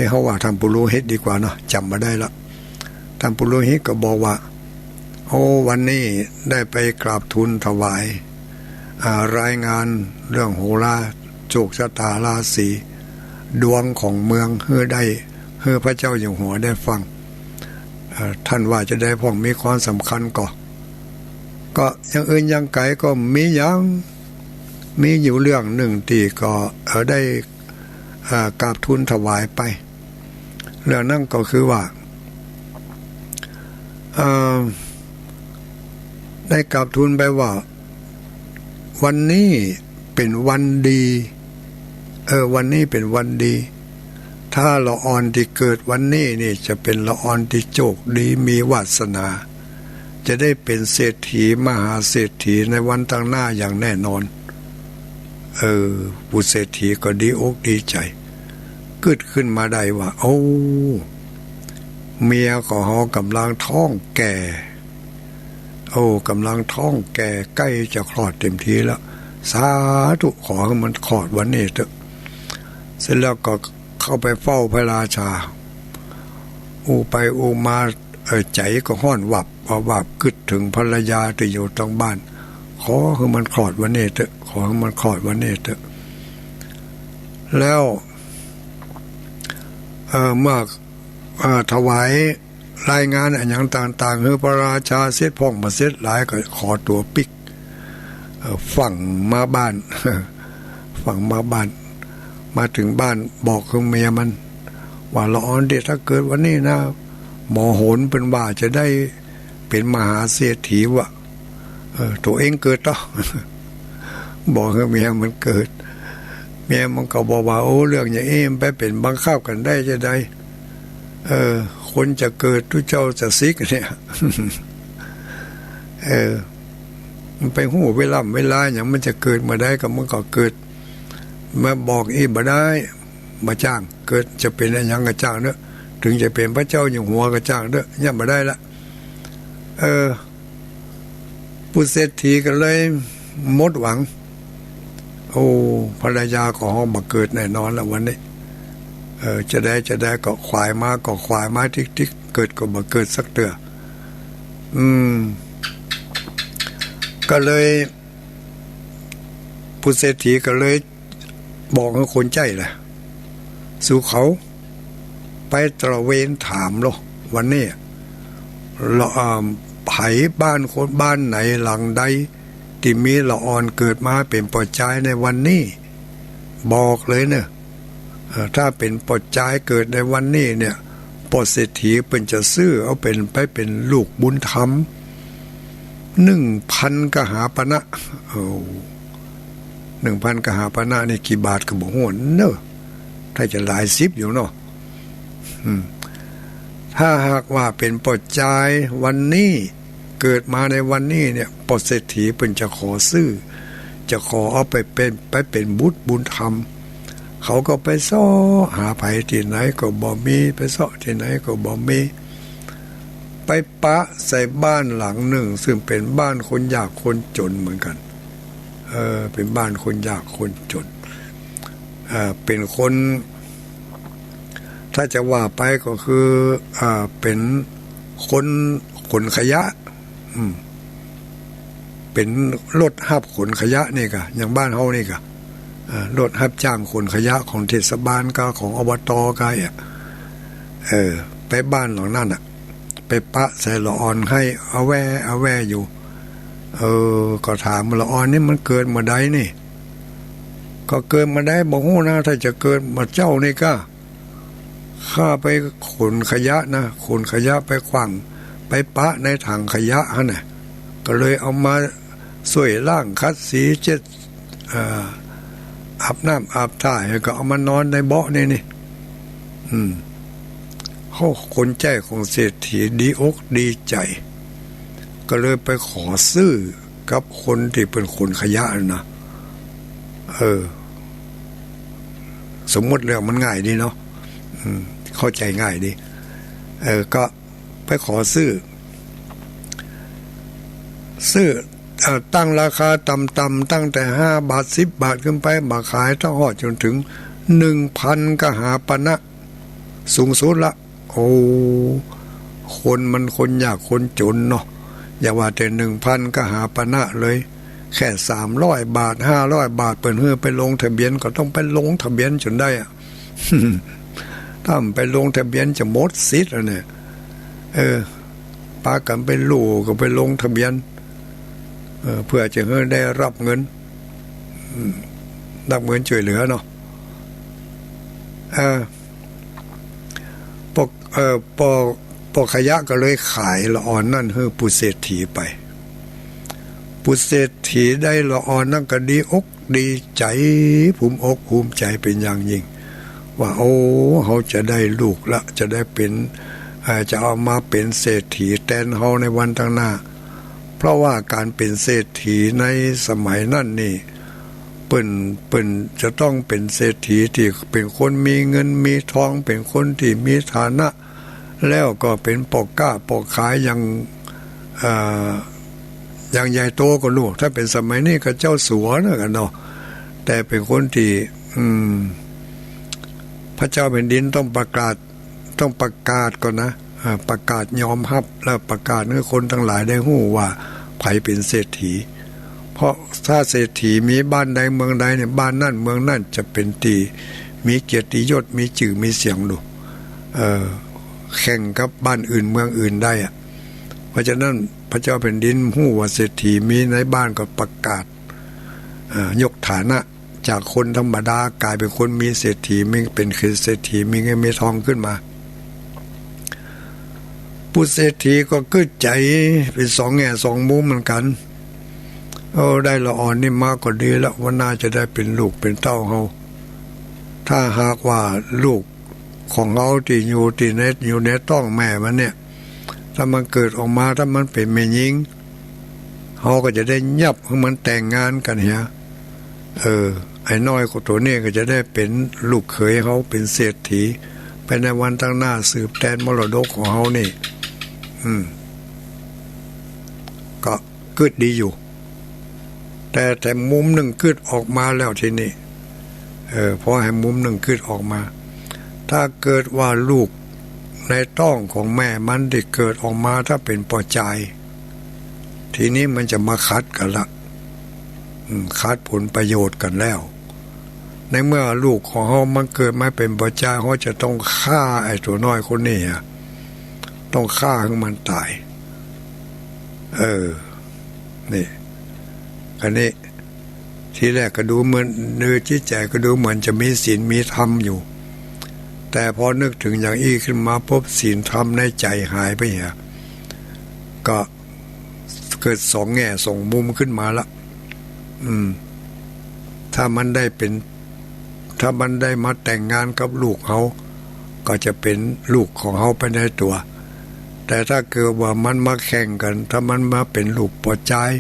เฮาว่าท่านปุโรหิตดีกว่าเนาะ จ๋ำบ่ได้ละ ท่านปุโรหิตก็บอกว่า โอ้ วันนี้ได้ไปกราบทูลถวาย อ่า รายงานเรื่องโหรา โชคชะต๋าราศี ดวงของเมืองหื้อได้ หื้อพระเจ้าอยู่หัวได้ฟัง เอ่อ ท่านว่าจาใดพ่อง มีความสำคัญก่อ ก็อย่างอื่นอย่างไกก็บ่มีหยัง มีอยู่เรื่องนึ่งตี้ก็ เอ่อ ได้ เอ่อ กราบทูลถวายไป เรื่องนั้นก็คือว่า เอ่อ ได้กราบทูลไปว่า วันนี้เป๋นวันดี เออ วันนี้เป๋นวันดี ถ้าละอ่อนตี้เกิดวันนี้นี่จะเป๋นละอ่อนตี้โชคดีมีวาสนา จะได้เป๋นเศรษฐีมหาเศรษฐีในวันตังหน้าอย่างแน่นอน เออ ปุโรหิตก็ดีอกดีใจ๋ กึ๊ดขึ้นมาได้ว่า โอ้ เมียของเฮาก่ำลังท้องแก่ โอ้ ก่ำลังท้องแก่ ใก้จะคลอดเต็มทีแล้ว สาธุ ขอหื้อมันคลอดวันนี้เต๊อะ เสร็จแล้วก็เข้าไปเฝ้าพระราชา อู้ไปอู้มา เออ ใจ๋ก็ฮ้อนวับวับวับ กึ๊ดเถิงภรรยาตี้อยู่ตังบ้าน ขอหื้อมันคลอดวันนี้เต๊อะ ขอหื้อมันคลอดวันนี้เต๊อะ แล้ว เอ่อ เมื่อ เอ่อ ถวายรายงานอะหยังต่างๆ หื้อพระราชาเสร็จพ่องบ่เสร็จหลายก็ขอตั๋วปิ๊ก เอ่อ ฟั่งมาบ้าน ฟั่งมาบ้าน มาเถิงบ้านบอกกับเมียมัน ว่าละอ่อนตี้ถ้าเกิดวันนี้นะ หมอโหราเปิ้นว่าจะได้เป๋นมหาเศรษฐีว่ะ เออ ตั๋วเองเกิดเต๊อะ บอกหื้อเมียมันเกิด เมียมันก็บอกว่า โอ้ เรื่องอย่างอี้มันไปเป๋นบังคับกั๋นได้จาใด เออ คนจะเกิดตุ๊เจ้าจะสิกเนี่ย เออ มันไปฮู้เวล่ำเวลาหยัง มันจะเกิดเมื่อใดก็มันก็เกิด มาบอกอี้บ่ได้ บ่จ้าง เกิดจะเป๋นอะหยังก็จ้างเต๊อะ เถิงจะเป๋นพระเจ้าอยู่หัวก็จ้างเต๊อะ เยียะบ่ได้ละ เออ ปุโรหิตก็เลยหมดหวัง โอ้ ภรรยาของเฮาบ่เกิดแน่นอนละวันนี้ เออ จาใดจาใดก็ขวายมาก็ขวายมาติ๊กๆ เกิดก็บ่เกิดสักเตื้อ อืม ก็เลย ปุโรหิตก็เลยบอกหื้อคนใจ๊แหละ สูเขาไปตระเวนถามโลด วันนี้ละอ่อน ใผบ้านคนบ้านไหนหลังใดตี้มีละอ่อนเกิดมาเป๋นป้อจายในวันนี้ บอกเลยเน่อ เอ่อ ถ้าเป๋นป้อจายเกิดในวันนี้เนี่ย ป้อเศรษฐีเปิ้นจะซื้อเอาเป๋น ไปเป๋นลูกบุญธรรม หนึ่งพันกหาปณะ โอ้ หนึ่งพันกหาปณะนี่กี่บาทก็บ่ฮู้เน่อ ถ้าจะหลายสิบอยู่เนาะ อืม ถ้าหากว่าเป๋นป้อจายวันนี้ เกิดมาในวันนี้เนี่ย ป้อเศรษฐีเปิ้นจะขอซื้อ จะขอเอาไปเป๋น ไปเป๋นบุตรบุญธรรม เขาก็ไปเซาะหาใผตี้ไหนก็บ่มี ไปเซาะตี้ไหนก็บ่มี ไปปะใส่บ้านหลังนึ่ง ซึ่งเป๋นบ้านคนยากคนจ๋นเหมือนกั๋น เออ เป๋นบ้านคนยากคนจ๋น เอ่อ เป๋นคน ถ้าจะว่าไปก็คือ เอ่อ เป๋นคนขนขยะ อืม เป๋นรถฮับขนขยะนี่ก่ะ อย่างบ้านเฮานี่ก่ะ เอ่อ รถฮับจ้างขนขยะของเทศบาลก่า ของ อบต. ก่าอะ เออ ไปบ้านหลังนั้นน่ะ ไปปะใส่ละอ่อนไห้อะแว่อะแว่อยู่ เออ ก็ถาม ละอ่อนนี่มันเกิดเมื่อใดนี่ ก็เกิดเมื่อใดบ่ฮู้นะ ถ้าจะเกิดเมื่อเจ๊านี่ก่า ข้าไปขนขยะนะ ขนขยะไปขว้าง ไปปะในถังขยะหั้นน่ะ ก็เลยเอามาซ่วยล้างขัดสีเจ็ด เอ่อ อาบน้ำอาบท่า แล้วก็เอามานอนในเบาะนี่นี่ อืม เขาคนใจ๊ของเศรษฐีดีอกดีใจ๋ ก็เลยไปขอซื้อกับคนตี้เปิ้นขนขยะนั่นนะ เออ สมมุติเรื่องมันง่ายดีเนาะ อืม เข้าใจ๋ง่ายดี เออ ก็ไปขอซื้อ ซื้อ เอ่อ ตั้งราคาต่ำๆ ตั้งแต่ห้าบาท สิบบาทขึ้นไป บ่าขาย ถ้าฮอดจ๋นเถิงหนึ่งพันกหาปณะ สูงสุดละ โอ้ คนมันคนยากคนจ๋นเนาะ อย่าว่าแต่หนึ่งพันกหาปณะเลย แค่สามร้อยบาท ห้าร้อยบาท เปิ้นหื้อไปลงทะเบียน ก็ต้องไปลงทะเบียนจ๋นได้อะ ถ้าบ่ไปลงทะเบียนจะหมดสิทธิ์อะเนี่ย เออ ปากั๋นไปลู่ก็ไปลงทะเบียน เออ เปื้อจะหื้อได้ฮับเงิน อืม ฮับเงินจ้วยเหลือเนาะ เออ ป้อ เอ่อ ป้อ ป้อขยะก็เลยขายละอ่อนนั้นหื้อปู่เศรษฐีไป ปู่เศรษฐีได้ละอ่อนนั้นก็ดีอกดีใจ๋ ภูมิอกภูมิใจ๋เป๋นอย่างยิ่ง ว่า โอ้ เฮาจะได้ลูกละ จะได้เป๋น เอ่อ จะเอามาเป๋นเศรษฐีแตนเฮาในวันตังหน้า เพราะว่าก๋านเป๋นเศรษฐีในสมัยนั้นนี่ เปิ้น เปิ้นจะต้องเป๋นเศรษฐีตี้เป๋นคนมีเงินมีทอง เป๋นคนตี้มีฐานะ แล้วก็เป๋นป้อก๊าป้อขายอย่าง เอ่อ อย่างใหญ่โตก็ฮู้ ถ้าเป๋นสมัยนี้ก็เจ้าสัวนะกั๋นเนาะ แต่เป๋นคนตี้ อืม พระเจ้าแผ่นดินต้องประกาศ ต้องประกาศก่อนนะ อ่า ประกาศยอมฮับ แล้วประกาศหื้อคนตังหลายได้ฮู้ว่าใผเป๋นเศรษฐี เพราะถ้าเศรษฐีมีบ้านใดเมืองใดเนี่ย บ้านนั้นเมืองนั้นจะเป๋นตี้มีเกียรติยศ มีจื้อมีเสียงดู เอ่อ แข่งกับบ้านอื่นเมืองอื่นได้อะ เพราะฉะนั้นพระเจ้าแผ่นดินฮู้ว่าเศรษฐีมีในบ้านก็ประกาศ เอ่อ ยกฐานะจากคนธรรมดาก๋ายเป๋นคนมีเศรษฐี มี เป๋นเศรษฐี มีเงินมีทองขึ้นมา ปู่เศรษฐีก็กึ๊ดใจ๋เป๋นสองแง่สองมุมเหมือนกั๋น โอ้ ได้ละอ่อนนี่มาก็ดีละ ว่าน่าจะได้เป๋นลูกเป๋นเต้าเฮา ถ้าหากว่าลูกของเฮาตี้อยู่ตี้ใน อยู่ในต๊องแม่มันเนี่ย ถ้ามันเกิดออกมา ถ้ามันเป๋นแม่ญิง เฮาก็จะได้ยับหื้อมันแต่งงานกั๋นเหีย เออ ไอ้น้อยโตนี้ก็จะได้เป๋นลูกเขยเฮา เป๋นเศรษฐีไปในวันตังหน้า สืบแตนมรดกของเฮานี่ อืม ก็กึ๊ดดีอยู่ แต่ แต่มุมนึ่งกึ๊ดออกมาแล้วทีนี้ เออ พอแหมมุมนึ่งกึ๊ดออกมา ถ้าเกิดว่าลูกในต๊องของแม่มันตี้เกิดออกมา ถ้าเป๋นป้อจาย ทีนี้มันจะมาขัดกั๋นละ อืม ขัดผลประโยชน์กั๋นแล้ว ในเมื่อลูกของเฮามันเกิดมาเป๋นป้อจาย เฮาจะต้องฆ่าไอ้โตน้อยคนนี้อะ ต้องฆ่าหื้อมันต๋าย เออ นี่ อันนี้ ทีแรกก็ดูเหมือน ในจิตใจ๋ก็ดูเหมือนจะมีศีลมีธรรมอยู่ แต่พอนึกเถิงอย่างอี้ขึ้นมาปุ๊บ ศีลธรรมในใจ๋หายไปเหีย ก็เกิดสองแง่สองมุมขึ้นมาละ อืม ถ้ามันได้เป๋น ถ้ามันได้มาแต่งงานกับลูกเฮา ก็จะเป๋นลูกของเฮาไปในตั๋ว แต่ถ้าเกิดว่ามันมาแข่งกั๋น ถ้ามันมาเป๋นลูกป้อจาย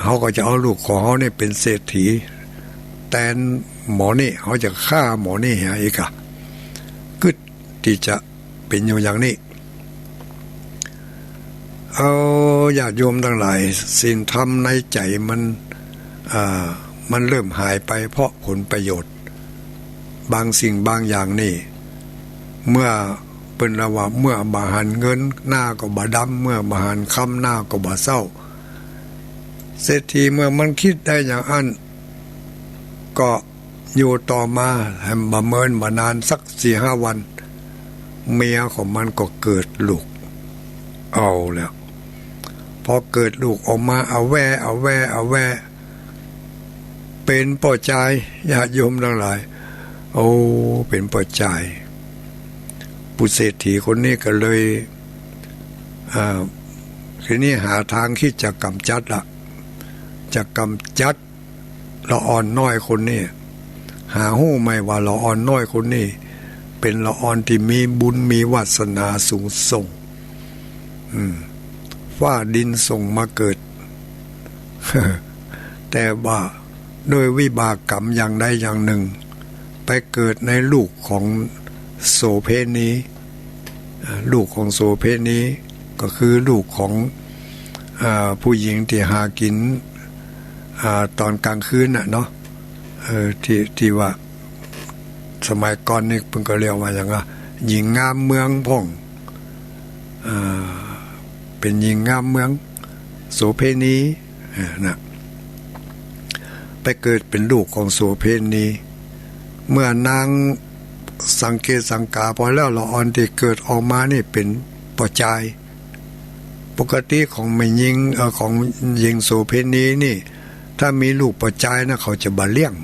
เฮาก็จะเอาลูกของเฮานี่เป๋นเศรษฐีแตนหมอนี่ เฮาจะฆ่าหมอนี่เหียอีกอะ กึ๊ดตี้จะเป๋นอยู่อย่างนี้ เอา ญาติโยมตังหลาย ศีลธรรมในใจ๋มัน อ่า มันเริ่มหายไปเพราะผลประโยชน์ บางสิ่งบางอย่างนี่ เมื่อเปิ้นละว่า เมื่อบ่หันเงิน หน้าก็บ่ดำ เมื่อบ่หันคำ หน้าก็บ่เศร้า เศรษฐีเมื่อมันกึ๊ดได้อย่างอั้น ก็อยู่ต่อมาแหมบ่เมินบ่นานสักสี่ห้าวัน เมียของมันก็เกิดลูก เอาแล้ว พอเกิดลูกออกมา อะแว อะแว อะแว เป๋นป้อจาย ญาติโยมตังหลาย โอ้ เป๋นป้อจาย ปู่เศรษฐีคนนี้ก็เลย อ่า ทีนี้หาตางตี้จะก๋ำจัดละ จะก๋ำจัด ละอ่อนน้อยคนนี้ หาฮู้ไหมว่าละอ่อนน้อยคนนี้ ไป ป๋นละอ่อนตี้มีบุญมีวาสนาสูงส่ง อืม ฟ้าดินส่งมาเกิด แต่ว่าด้วยวิบากกรรมอย่างใดอย่างนึ่ง ไปเกิดในลูกของโสเภณี อ่า ลูกของโสเภณี ก็คือลูกของ อ่า ผู้หญิงตี้หากิ๋น อ่า ต๋อนก๋างคืนน่ะเนาะ เออ ตี้ ตี้ว่า สมัยก่อนนี่เปิ้นก็เรียกว่าหยังอะ หญิงงามเมืองพ่อง อ่า เป๋นหญิงงามเมือง โสเภณี เออ น่ะ ไปเกิดเป๋นลูกของโสเภณี เมื่อนางสังเกตสังกาพอแล้ว ละอ่อนตี้เกิดออกมานี่เป๋นป้อจาย ปกติของแม่ญิง เอ่อ ของญิงโสเภณีนี่ ถ้ามีลูกป้อจายนะ เขาจะบ่เลี้ยง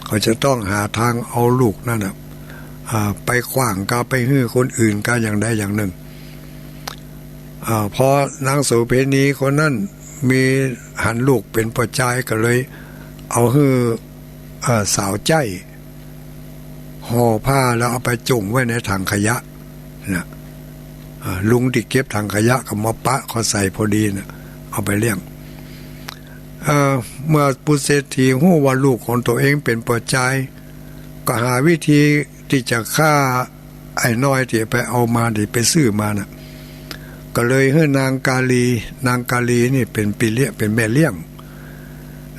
เขาจะต้องหาตางเอาลูกนั้นน่ะ อ่า ไปขว้างกา ไปหื้อคนอื่นกา อย่างใดอย่างนึ่ง อ่า พอนางโสเภณีคนนั้นมีหันลูกเป๋นป้อจาย ก็เลยเอาหื้อ เอ่อ สาวใจ๊ห่อผ้าแล้วเอาไปจุ่มไว้ในถังขยะน่ะ อ่า ลุงตี้เก็บถังขยะก็มาปะเข้าใส่พอดีน่ะ เอาไปเลี้ยง เอ่อ เมื่อปู่เศรษฐีฮู้ว่าลูกของตั๋วเองเป๋นป้อจาย ก็หาวิธีตี้จะฆ่า ไอ้น้อยตี้ไปเอามา ตี้ไปซื้อมาน่ะ ก็เลยหื้อนางกาลี นางกาลีนี่เป๋นปี้เลี้ยง เป๋นแม่เลี้ยง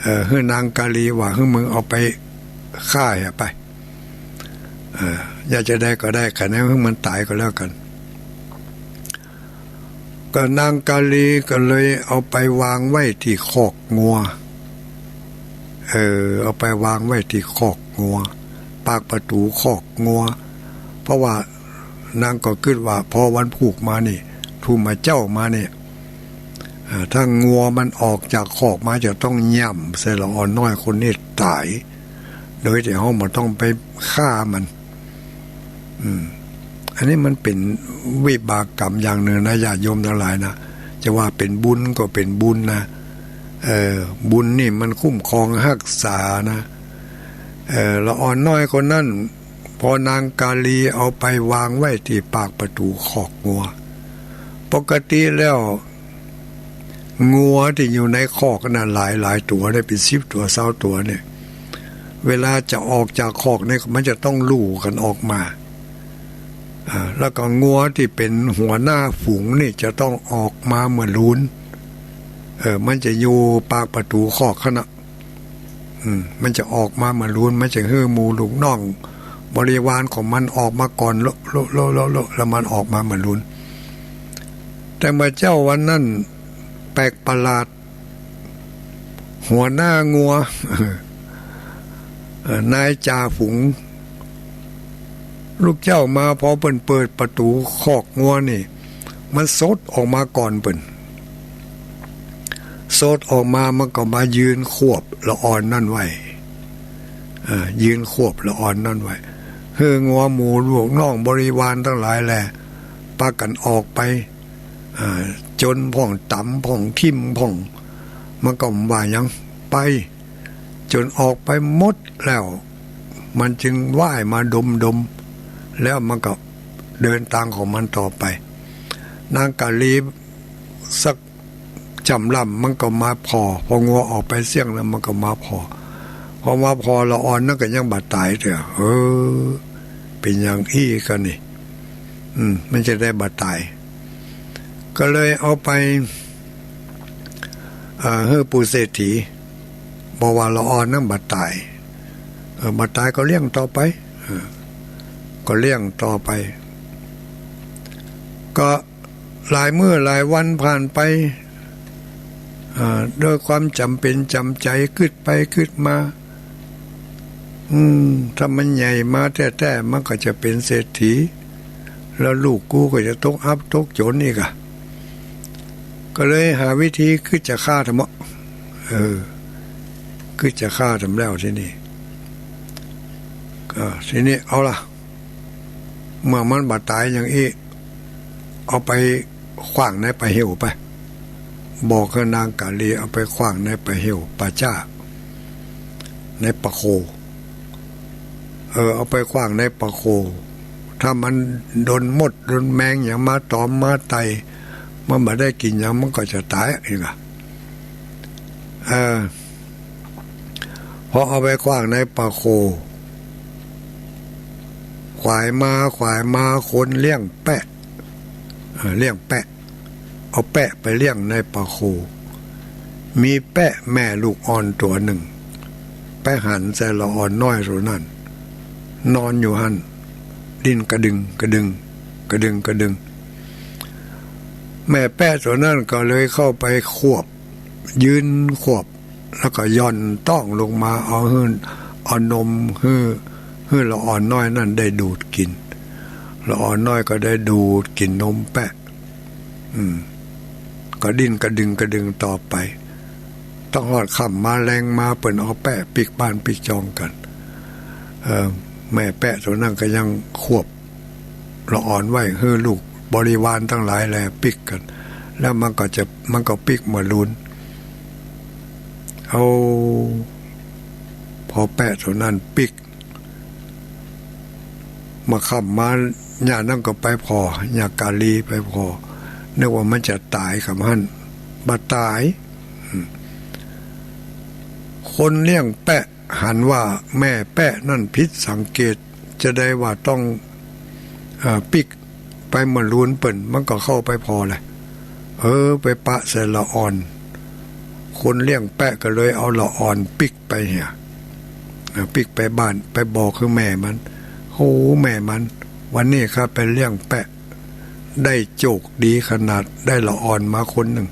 เอ่อ หื้อนางกาลีว่า หื้อมึงเอาไปฆ่าเหียไป เอ่อ อยากจะได้ก็ได้ ขอหื้อมันต๋ายก็แล้วกั๋น ก็นางกาลีก็เลยเอาไปวางไว้ตี้คอกงัว เออ เอาไปวางไว้ตี้คอกงัว ปากประตู๋คอกงัว เพราะว่านางก็กึ๊ดว่า พอวันพูกมานี่ ทุ่มมาเจ๊ามานี่ เอ่อ ถ้างัวมันออกจากคอกมา จะต้องย่ำใส่ละอ่อนน้อยคนนี้ต๋าย โดยตี้เฮาบ่ต้องไปฆ่ามัน อืม อันนี้มันเป๋นวิบากกรรมอย่างนึ่งนะ ญาติโยมตังหลายนะ จะว่าเป๋นบุญก็เป๋นบุญนะ เออ บุญนี่มันคุ้มครองฮักษานะ เออ ละอ่อนน้อยคนนั้น พอนางกาลีเอาไปวางไว้ตี้ปากประตู๋คอกงัว ปกติแล้ว งัวตี้อยู่ในคอกน่ะหลายๆ ตั๋วเนี่ย เป๋นสิบตั๋ว ซาวตั๋วเนี่ย เวลาจะออกจากคอกเนี่ย มันจะต้องลู่กั๋นออกมา อ่า แล้วก็งัวตี้เป๋นหัวหน้าฝูงนี่จะต้องออกมาเมื่อลูน เออ มันจะอยู่ปากประตู๋คอกหั้นน่ะ อืม มันจะออกมาเมื่อลูน มันจะหื้อหมู่ลูกน้องบริวารของมันออกมาก่อน โละ โละ โละ โละ โละ แล้วมันออกมาเมื่อลูน แต่เมื่อเจ๊าวันนั้นแปลกประหลาด หัวหน้างัว เอ่อ นายจ่าฝูง ลูกเจ้ามา พอเปิ้นเปิดประตู๋คอกงัวนี่ มันสดออกมาก่อนเปิ้น สดออกมา มันก็มายืนควบละอ่อนนั้นไว้ เอ่อ ยืนควบละอ่อนนั้นไว้ หื้องัวหมู่ลูกน้องบริวารตังหลายแล ปากั๋นออกไป เอ่อ จ๋นพ่อง ต๋ำพ่อง ทิ่มพ่อง มันก็บ่ว่าหยัง ไป จ๋นออกไปหมดแล้ว มันจึงว่ายมาดมๆ แล้วมันก็เดินตางของมันต่อไป นางกาลีสักจ๋ำล่ำมันก็มาผ่อ พองัวออกไปเสี้ยงแล้วมันก็มาผ่อ พอมาผ่อละอ่อนนั้นก็ยังบ่ต๋ายเตื้อ เออ เป๋นอย่างอี้กั๋นนี่ อืม มันจะได้บ่ต๋าย ก็เลยเอาไป เอ่อ หื้อปู่เศรษฐี เพราะว่าละอ่อนนั้นบ่ต๋าย เออ บ่ต๋ายก็เลี้ยงต่อไป เออ ก็เลี้ยงต่อไป ก็หลายมื้อหลายวันผ่านไป เอ่อ ด้วยความจ๋ำเป๋นจ๋ำใจ๋ กึ๊ดไปกึ๊ดมา อืม ถ้ามันใหญ่มาแต๊ๆ มันก็จะเป๋นเศรษฐี แล้วลูกกูก็จะตกอับตกจ๋นอีกอะ ก็เลยหาวิธีกึ๊ดจะฆ่าทำเมาะ เออ กึ๊ดจะฆ่าทำแล้วทีนี้ ก็ทีนี้เอาละ เมื่อมันบ่ต๋ายอย่างอี้ เอาไปขว้างในป่าเหี่ยวไป บอกหื้อนางกาลีเอาไปขว้างในป่าเหี่ยว ป่าจ๊า ในป่าโค เออ เอาไปขว้างในป่าโค ถ้ามันโดนมดโดนแมงหยังมาตอมมาไต่ มันบ่ได้กิ๋นหยัง มันก็จะต๋ายเองอะ เออ พอเอาไปขว้างในป่าโข ขวายมา ขวายมา คนเลี้ยงแปะ เออ เลี้ยงแปะ เอาแปะไปเลี้ยงในป่าโข มีแปะแม่ลูกอ่อนตั๋วนึ่ง ไปหันใส่ละอ่อนน้อยตั๋วนั้น นอนอยู่หั้น ดิ้นกระดึงกระดึง กระดึงกระดึง แม่แปะตั๋วนั้นก็เลยเข้าไปขวบ ยืนขวบ แล้วก็หย่อนต๊องลงมา เอาหื้อ เอานมหื้อ หื้อละอ่อนน้อยนั้นได้ดูดกิ๋น ละอ่อนน้อยก็ได้ดูดกิ๋นนมแปะ อืม ก็ดิ้นกระดึงกระดึงต่อไป ต้องฮอดค่ำมาแลงมา เปิ้นเอาแปะปิ๊กบ้านปิ๊กจองกั๋น เออ แม่แปะตั๋วนั้นก็ยังขวบ ละอ่อนไว้ หื้อลูกบริวารตังหลายแลปิ๊กกั๋น แล้วมันก็จะ มันก็ปิ๊กเมื่อลูน เอา พอแปะตั๋วนั้นปิ๊ก มาค่ำมา ย่านั้นก็ไปผ่อ ย่ากาลีไปผ่อ นึกว่ามันจะต๋ายกำหั้น บ่ต๋าย อืม คนเลี้ยงแปะหันว่าแม่แปะนั้นผิดสังเกต จะได้ว่าต้อง เอ่อ ปิ๊กไปเมื่อลูนเปิ้น มันก็เข้าไปผ่อแหละ เออ ไปปะใส่ละอ่อน คนเลี้ยงแปะก็เลยเอาละอ่อนปิ๊กไปเหีย เอ่อ ปิ๊กไปบ้าน ไปบอกคือแม่มัน โห แม่มัน วันนี้ข้าไปเลี้ยงแปะ ได้โจคดีขนาด ได้ละอ่อนมาคนนึ่ง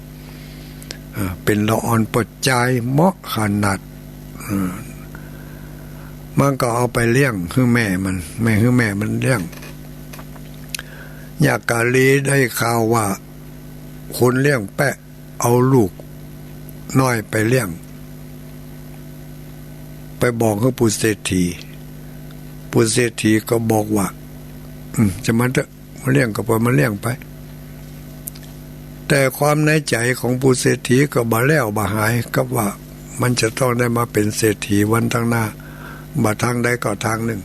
เอ่อ เป๋นละอ่อนปอดจายเหมาะขนาด เอ่อ มันก็เอาไปเลี้ยงคือแม่มัน แม่ คือแม่มันเลี้ยง ย่ากาลีได้ข่าวว่าคนเลี้ยงแปะ เอาลูกน้อยไปเลี้ยง ไปบอกหื้อปู่เศรษฐี ปู่เศรษฐีก็บอกว่า อืม จะมาเถอะ มาเลี้ยงก็ปล่อยมาเลี้ยงไป แต่ความในใจ๋ของปู่เศรษฐีก็บ่แล้วบ่หายกับว่า มันจะต้องได้มาเป๋นเศรษฐีวันตังหน้า บ่ทางใดก็ทางนึ่ง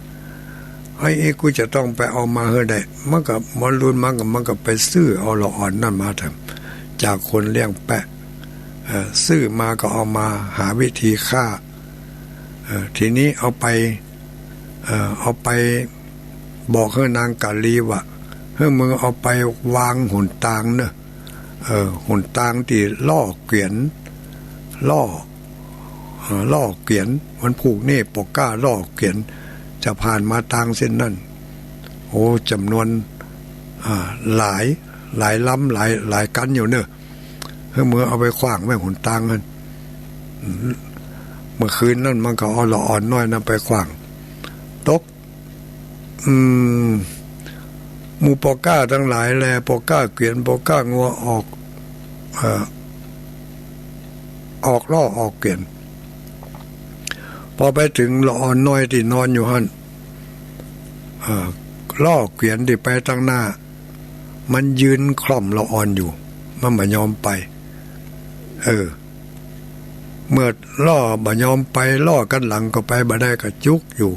ไอ้ ไอ้กูจะต้องไปเอามาหื้อได้ มันก็ มันลูน มันก็ มันก็ไปซื้อเอาละอ่อนนั้นมาแถม จากคนเลี้ยงแปะ เอ่อ ซื้อมาก็เอามาหาวิธีฆ่า เอ่อ ทีนี้เอาไป เอ่อ เอาไปบอกหื้อนางกาลีว่า หื้อมึงเอาไปวางหนตางเนอะ เอ่อ หนตางตี้ล่อเกวียน ล่อ เอ่อ ล่อเกวียน วันพูกนี้ปอก้าล่อเกวียน จะผ่านมาตางเส้นนั้น โอ้ จ๋ำนวน อ่า หลาย หลายลำ หลาย หลายกั๋นอยู่เนอะ หื้อมึงเอาไปขว้างไว้หนตางหั้น เมื่อคืนนั้นมันก็เอาละอ่อนน้อยนั้นไปขว้าง ตก อืม หมู่ปอก้าตังหลายแล ปอก้าเกวียน ปอก้างัวออก เอ่อ ออกล่อออกเกวียน พอไปเถิงละอ่อนน้อยตี้นอนอยู่หั้น เอ่อ ล่อเกวียนตี้ไปตังหน้า มันยืนคล่อมละอ่อนอยู่ มันบ่ยอมไป เออ เมื่อล่อบ่ยอมไป ล่อกั๋นหลังก็ไปบ่ได้ ก็จุกอยู่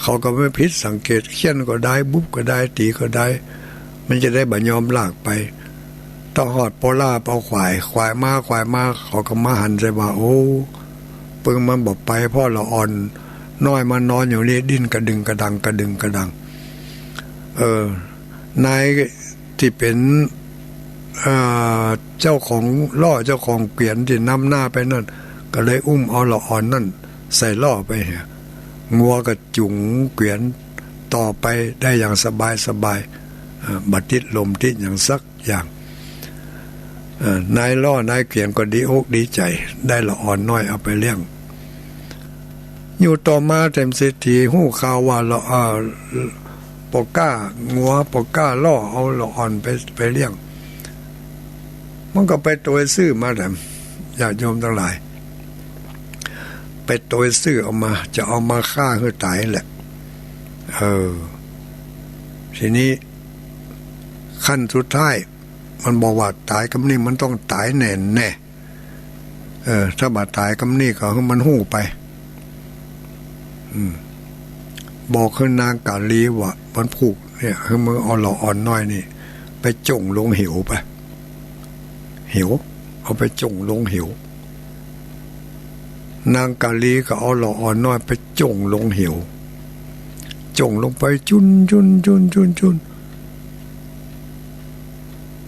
เขาก็บ่ผิดสังเกต เฆี่ยนก็ได้ บุบก็ได้ ตี๋ก็ได้ มันจะได้บ่ยอมลากไป ต้องฮอดปอล่าปอขวาย ขวายมา ขวายมา เขาก็มาหันใส่ว่า โอ้ ปึงมันบ่ไป เพราะละอ่อนน้อยมันนอนอยู่นี่ ดิ้นกระดึงกระดัง กระดึงกระดัง เออ นายตี้เป๋น เอ่อ เจ้าของล่อ เจ้าของเกวียนตี้นำหน้าไปนั้น ก็เลยอุ้มเอาละอ่อนนั้นใส่ล่อไปเหีย งัวก็จุงเกวียนต่อไปได้อย่างสบายสบาย เอ่อ บ่ติดลมติดหยังสักอย่าง เอ่อ นายล่อนายเกวียนก็ดีอกดีใจ๋ ได้ละอ่อนน้อยเอาไปเลี้ยง อยู่ต่อมาแถมเศรษฐีฮู้ข่าวว่าละ เอ่อ ปอก้างัว ปอก้าล่อเอาละอ่อนไป ไปเลี้ยง มันก็ไปโตยซื้อมาแถม ญาติโยมตังหลาย ไปโตยซื้อเอามา จะเอามาฆ่าหื้อต๋ายแหละ เออ ทีนี้ขั้นสุดท้าย มันบอกว่าต๋ายกำนี้มันต้องต๋ายแน่แน่ เออ ถ้าบ่ต๋ายกำนี้ก็หื้อมันฮู้ไป อืม บอกหื้อนางกาลีว่าวันพูก เนี่ย หื้อมึงเอาละอ่อนน้อยนี่ไปจ่งลงเหวไป เหว เอาไปจ่งลงเหว นางกาลีก็เอาละอ่อนน้อยไปจ่งลงเหว จ่งลงไปจุนจุนจุนจุนจุน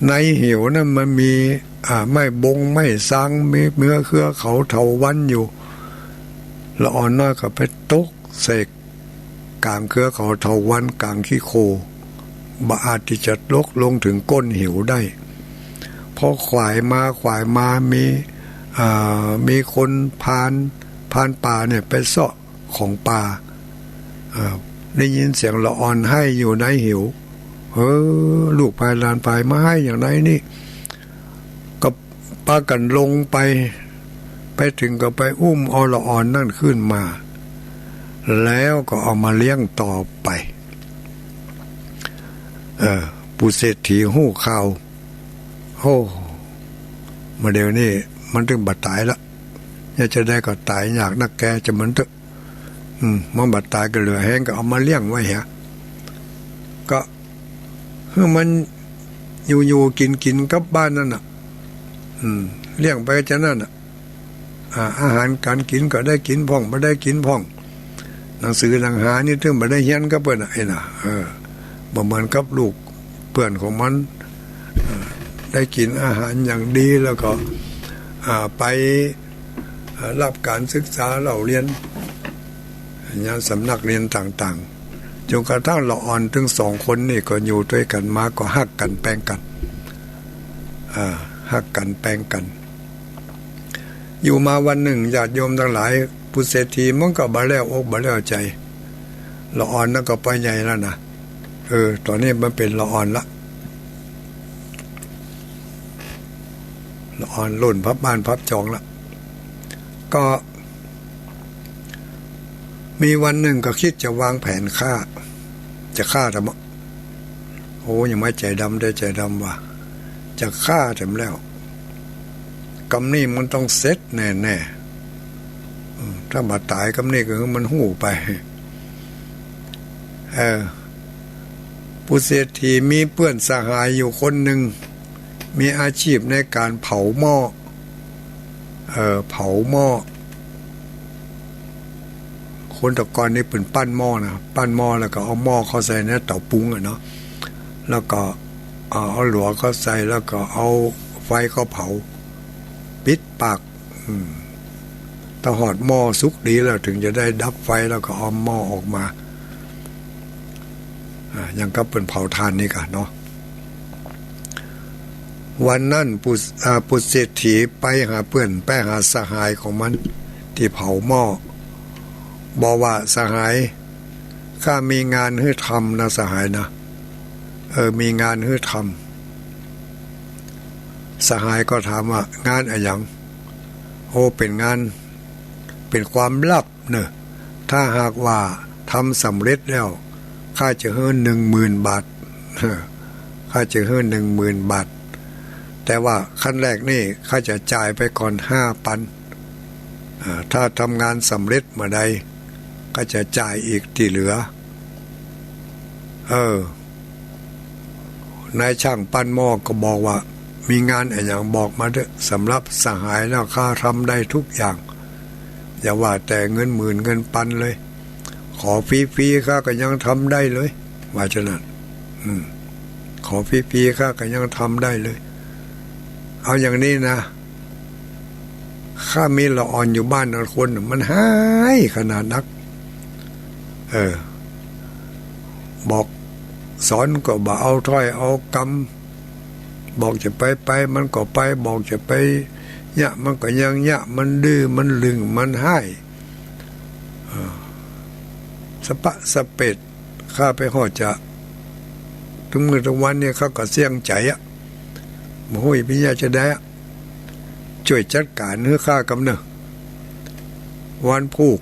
ในเหวนั้นมันมี อ่า ไม้บงไม้ซาง มีเมือเครือเขาเถาวัลย์อยู่ ละอ่อนน้อยก็ไปตกใส่ก๋างเครือเขาเถาวัลย์ ก๋างขี้โคลน บ่อาจตี้จะตกลงเถิงก้นเหวได้ พอขวายมาขวายมา มี อ่า มีคนพราน พรานป่าเนี่ยไปเซาะของป่า อ่า ได้ยินเสียงละอ่อนไห้อยู่ในเหว เออ ลูกใผหลานใผมาไห้อย่างใดนี่ ก็ปากั๋นลงไป ไปเถิงก็ไปอุ้มเอาละอ่อนนั้นขึ้นมา แล้วก็เอามาเลี้ยงต่อไป เออ ปู่เศรษฐีฮู้ข่าว โอ้ มาเดี๋ยวนี้มันตึงบ่ต๋ายละ ยามจะใดก็ต๋ายยากนักแก จะมันเต๊อะ อืม มันบ่ต๋ายก็เหลือแฮงก็เอามาเลี้ยงไว้เหีย ก็หื้อมันอยู่ๆ กิ๋นๆ กับบ้านนั่นน่ะ อืม เลี้ยงไปจานั้นน่ะ อ่า อาหารก๋านกิ๋นก็ได้กิ๋นพ่อง บ่ได้กิ๋นพ่อง หนังสือหนังหานี่ตึงบ่ได้เฮียนกับเปิ้นน่ะ ไอ้น่ะ เออ บ่เหมือนกับลูกเปื้อนของมัน เออ ได้กิ๋นอาหารอย่างดี แล้วก็ อ่า ไป อ่า ฮับก๋านศึกษาเล่าเฮียน ยังสำนักเฮียนต่างๆ จ๋นกระทั่งละอ่อนตึงสองคนนี่ก็อยู่ตวยกั๋นมาก็ฮักกั๋นแปงกั๋น อ่า ฮักกั๋นแปงกั๋น อยู่มาวันนึ่งญาติโยมตังหลาย ปู่เศรษฐีมันก็บ่แล่วอกบ่แล่วใจ๋ ละอ่อนนั้นก็ปอใหญ่แล้วนะ เออ ต๋อนนี้มันเป๋นละอ่อนละ ละอ่อนรุ่นพับบ้านพับจองละ ก็ มีวันนึ่งก็กึ๊ดจะวางแผนฆ่า จะฆ่าแต๊ม โอ้ ยังบ่ใจ๋ดำได้ใจ๋ดำว่า จะฆ่าแต๊มแล้ว กำนี้มันต้องเสร็จแน่ๆ อืม ถ้าบ่ต๋ายกำนี้ก็หื้อมันฮู้ไป เออ ปู่เศรษฐีมีเปื้อนสหายอยู่คนนึ่ง มีอาชีพในก๋านเผาหม้อ เอ่อ เผาหม้อ คนแต่ก่อนนี่เปิ้นปั้นหม้อนะ ปั้นหม้อแล้วก็เอาหม้อเข้าใส่ในเต๋าปุงอะเนาะ แล้วก็ เอ่อ เอาหลัวเข้าใส่ แล้วก็เอาไฟเข้าเผา ปิดปาก อืม ถ้าฮอดหม้อสุกดีแล้ว เถิงจะได้ดับไฟ แล้วก็เอาหม้อออกมา อ่า อย่างกับเปิ้นเผาถ่านนี่ก่ะเนาะ วันนั้นปู่ อ่า ปู่เศรษฐีไปหาเปื้อน ไปหาสหายของมันตี้เผาหม้อ บอกว่า สหาย ข้ามีงานหื้อทำนะสหายนะ เออ มีงานหื้อทำ สหายก็ถามว่า งานอะหยัง โอ้ เป๋นงาน เป๋นความลับเน่อ ถ้าหากว่าทำสำเร็จแล้ว ข้าจะหื้อหนึ่งหมื่นบาท ข้าจะหื้อหนึ่งหมื่นบาท แต่ว่าขั้นแรกนี่ข้าจะจ่ายไปก่อนห้าปัน อ่า ถ้าทำงานสำเร็จเมื่อใด ข้าจะจ่ายอีกตี้เหลือ เออ นายจ้างปั้นหม้อก็บอกว่า มีงานอะหยังบอกมาเต๊อะ สำหรับสหายแล้วข้าทำได้ทุกอย่าง อย่าว่าแต่เงินหมื่นเงินปันเลย ขอฟรีๆ ข้าก็ยังทำได้เลย ว่าจานั้น อืม ขอฟรีๆ ข้าก็ยังทำได้เลย เอาอย่างนี้นะ ข้ามีละอ่อนอยู่บ้านนะ คนมันฮ้ายขนาดนัก เออ บอกสอนก็บ่เอาถ้อยเอากำ บอกจะไปไปมันก็ไป บอกจะไปเยียะมันก็ยังเยียะ มันดื้อ มันลึ่ง มันฮ้าย เออ สะปะสะเปด ข้าไปฮอดจะ ตึงมื้อตึงวันนี่ข้าก็เสี้ยงใจ๋อะ บ่ฮู้จะเยียะจาใดอะ จ้วยจัดก๋านหื้อข้ากำเน่อ วันพูก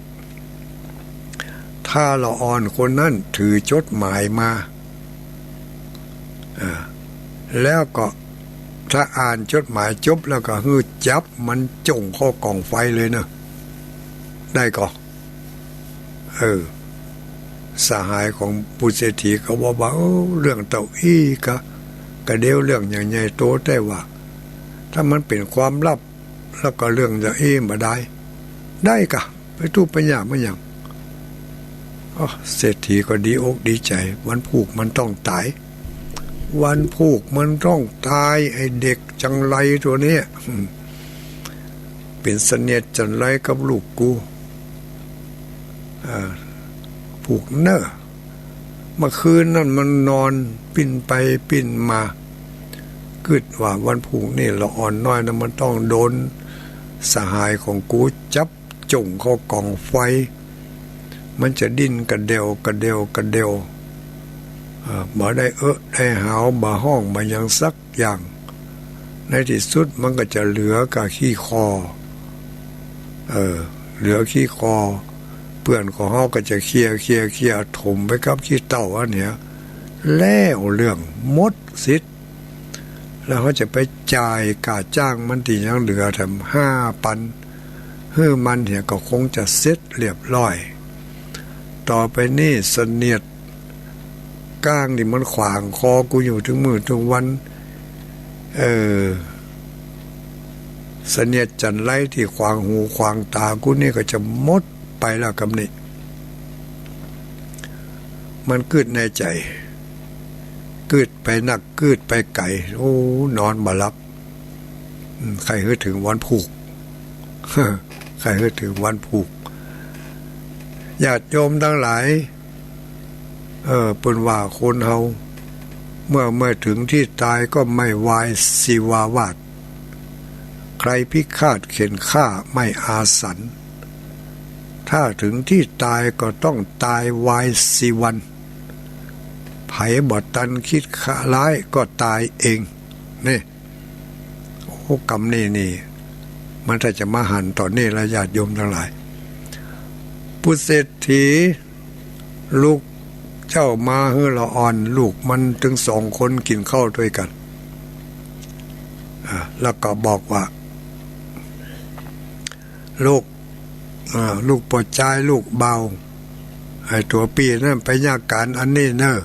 ถ้าละอ่อนคนนั้นถือจดหมายมา อ่า แล้วก็ถ้าอ่านจดหมายจบแล้วก็หื้อจับมันจ่งเข้าก๋องไฟเลยเน่อ ได้ก่อ เออ สหายของปู่เศรษฐีก็บอกว่า โอ้ เรื่องเต้าอี้ก็ ก็เดียวเรื่องอย่างใหญ่โต แต่ว่าถ้ามันเป๋นความลับ แล้วก็เรื่องเต้าอี้บ่ได้ ได้ก่ะ ไปตู้ไปยากมาหยัง อ๋อ เศรษฐีก็ดีอกดีใจ๋ วันพูกมันต้องต๋าย วันพูกมันต้องต๋าย ไอ้เด็กจันไรตั๋วเนี้ย เป๋นเสนียดจันไรกับลูกกู อ่า พูกเน่อ เมื่อคืนนั้นมันนอนปิ้นไปปิ้นมา กึ๊ดว่าวันพูกนี่ละอ่อนน้อยนะ มันต้องโดนสหายของกูจับจ้วงเข้ากองไฟ มันจะดิ้นกระเดวกระเดวกระเดว เอ่อ บ่ได้เอะได้หาว บ่ฮ้องบ่หยังสักอย่าง ในตี้สุดมันก็จะเหลือก้าขี้คอ เออ เหลือขี้คอ เปื้อนของเฮาก็จะเคี่ยเคี่ยเคี่ย ถมไปกับขี้เต้าอันเนี้ย แล้วเรื่องหมดสิทธิ์ แล้วเฮาจะไปจ่ายก้าจ้างมันตี้ยังเหลือแถมห้าปัน หื้อมันเหียก็คงจะเสร็จเรียบร้อย ต่อไปนี้เสนียดก้างตี้มันขวางคอกูอยู่เถิงมื้อเถิงวัน เออ เสนียดจันไรตี้ขวางหูขวางต๋ากูนี่ก็จะหมดไปแล้วกำนี้ มันกึ๊ดในใจ๋ กึ๊ดไปนัก กึ๊ดไปไก๋ โอ้ นอนบ่หลับ อืม ใค่หื้อเถิงวันพูก ใค่หื้อเถิงวันพูก ญาติโยมตังหลาย เออ เปิ้นว่าคนเฮา เมื่อ เมื่อเถิงตี้ต๋ายก็ไม่วายสีวาวาส ใครพิฆาตเข็ญฆ่าไม่อาสัน ถ้าเถิงตี้ต๋ายก็ต้องต๋ายวายสีวัน ใผบ่ตันกึ๊ดร้ายก็ต๋ายเอง นี่ โอ้ กำนี้นี่ มันถ้าจะมาหันต๋อนนี้ละ ญาติโยมตังหลาย ปู่เศรษฐีลุกเจ๊ามาหื้อละอ่อนลูกมันตึงสองคนกิ๋นข้าวตวยกั๋น อ่า แล้วก็บอกว่า ลูก อ่า ลูกป้อจาย ลูกบ่าว ไอ้ตั๋วปี้นั้นไปเยียะก๋านอันนี้เน่อ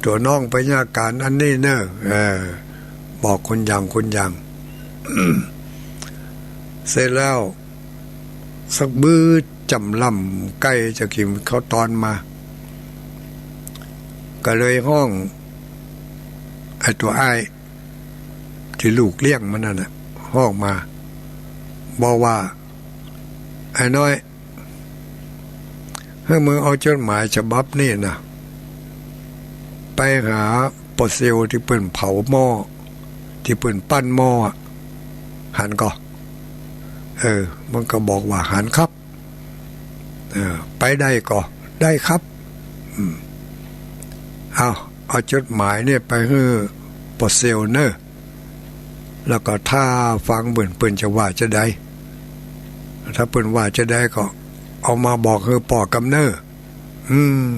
ตั๋วน้องไปเยียะก๋านอันนี้เน่อ เออ บอกคนอย่างคนอย่าง เสร็จแล้ว สักมื้อจ่ำล่ำใก้จะกิ๋นข้าวตอนมา ก็เลยฮ้อง ไอ้ตั๋วอ้าย ตี้ลูกเลี้ยงมันนั่นน่ะ ฮ้องมา บอกว่า ไอ้น้อย หื้อมึงเอาจดหมายฉบับนี้น่ะ ไปหาป้อเซลตี้เปิ้นเผาหม้อ ตี้เปิ้นปั้นหม้ออะ หันก่อ เออ มันก็บอกว่า หันครับ เออ ไปได้ก่อ ได้ครับ อืม เอา เอาจดหมายเนี่ยไปหื้อป้อเซลเน่อ แล้วก็ถ้าฟังเปิ้น เปิ้นจะว่าจาใด ถ้าเปิ้นว่าจาใดก็เอามาบอกหื้อป้อกำเน่อ อืม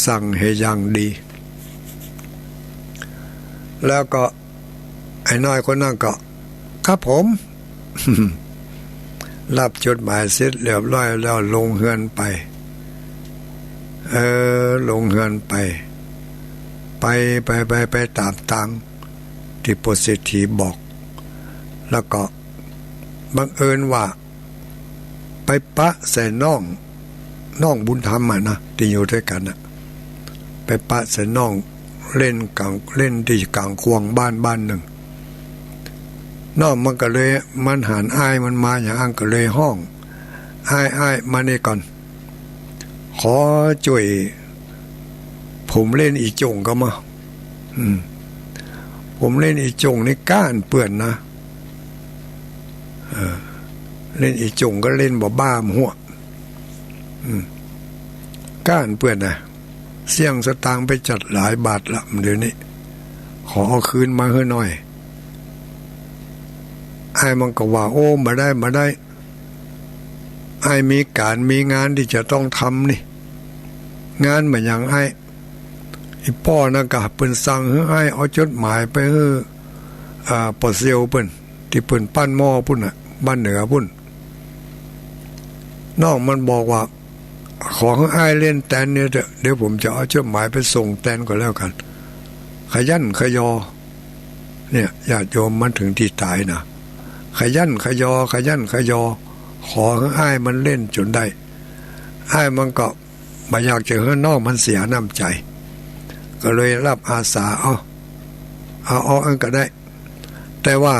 สั่งหื้ออย่างดี แล้วก็ ไอ้น้อยคนนั้นก็ ครับผม ฮับจดหมายเสร็จเรียบร้อยแล้วลงเฮือนไป เออ ลงเฮือนไป ไป ไป ไป ไปต๋ามตางตี้ป้อเศรษฐีบอก แล้วก็บังเอิญว่า ไปปะใส่น้อง น้องบุญธรรมอะนะ ตี้อยู่ตวยกั๋นน่ะ ไปปะใส่น้องเล่นก๋าง เล่นตี้ก๋างข่วงบ้านบ้านนึ่ง น้องมันก็เลย มันหันอ้ายมันมาอย่างอั้นก็เลยฮ้อง อ้าย อ้าย มานี่ก่อน ขอจ้วยผมเล่นอี่จ๋งก่อมา อืม ผมเล่นอี่จ๋งนี่ก้านเปื้อนนะ เออ เล่นอี่จ๋งก็เล่นบ่บ้าบ่หัว อืม ก้านเปื้อนนะ เสี้ยงสตางค์ไปจัดหลายบาทละ เดี๋ยวนี้ ขอเอาคืนมาหื้อหน่อย อ้ายมันก็ว่า โอ้ บ่ได้ บ่ได้ อ้ายมีก๋านมีงานตี้จะต้องทำนี่ งานบ่าหยังอ้าย อี่ป้อนั่นก็เปิ้นสั่งหื้ออ้ายเอาจดหมายไปหื้อ อ่า ป้อเซลเปิ้น ตี้เปิ้นปั้นหม้อปุ้นน่ะ บ้านเหนือปุ้น น้องมันบอกว่า ขอหื้ออ้ายเล่นแตนเนี่ยเต๊อะ เดี๋ยวผมจะเอาจดหมายไปส่งแตนก็แล้วกั๋น ขยั้นขยอ เนี่ย ญาติโยมมันเถิงตี้ต๋ายนะ ขยั้นขยอ ขยั้นขยอ ขอหื้ออ้ายมันเล่นจ๋นได้ อ้ายมันก็บ่อยากจะหื้อน้องมันเสียน้ำใจ๋ ก็เลยฮับอาสา เอา เอา เอาอั้นก็ได้ แต่ว่า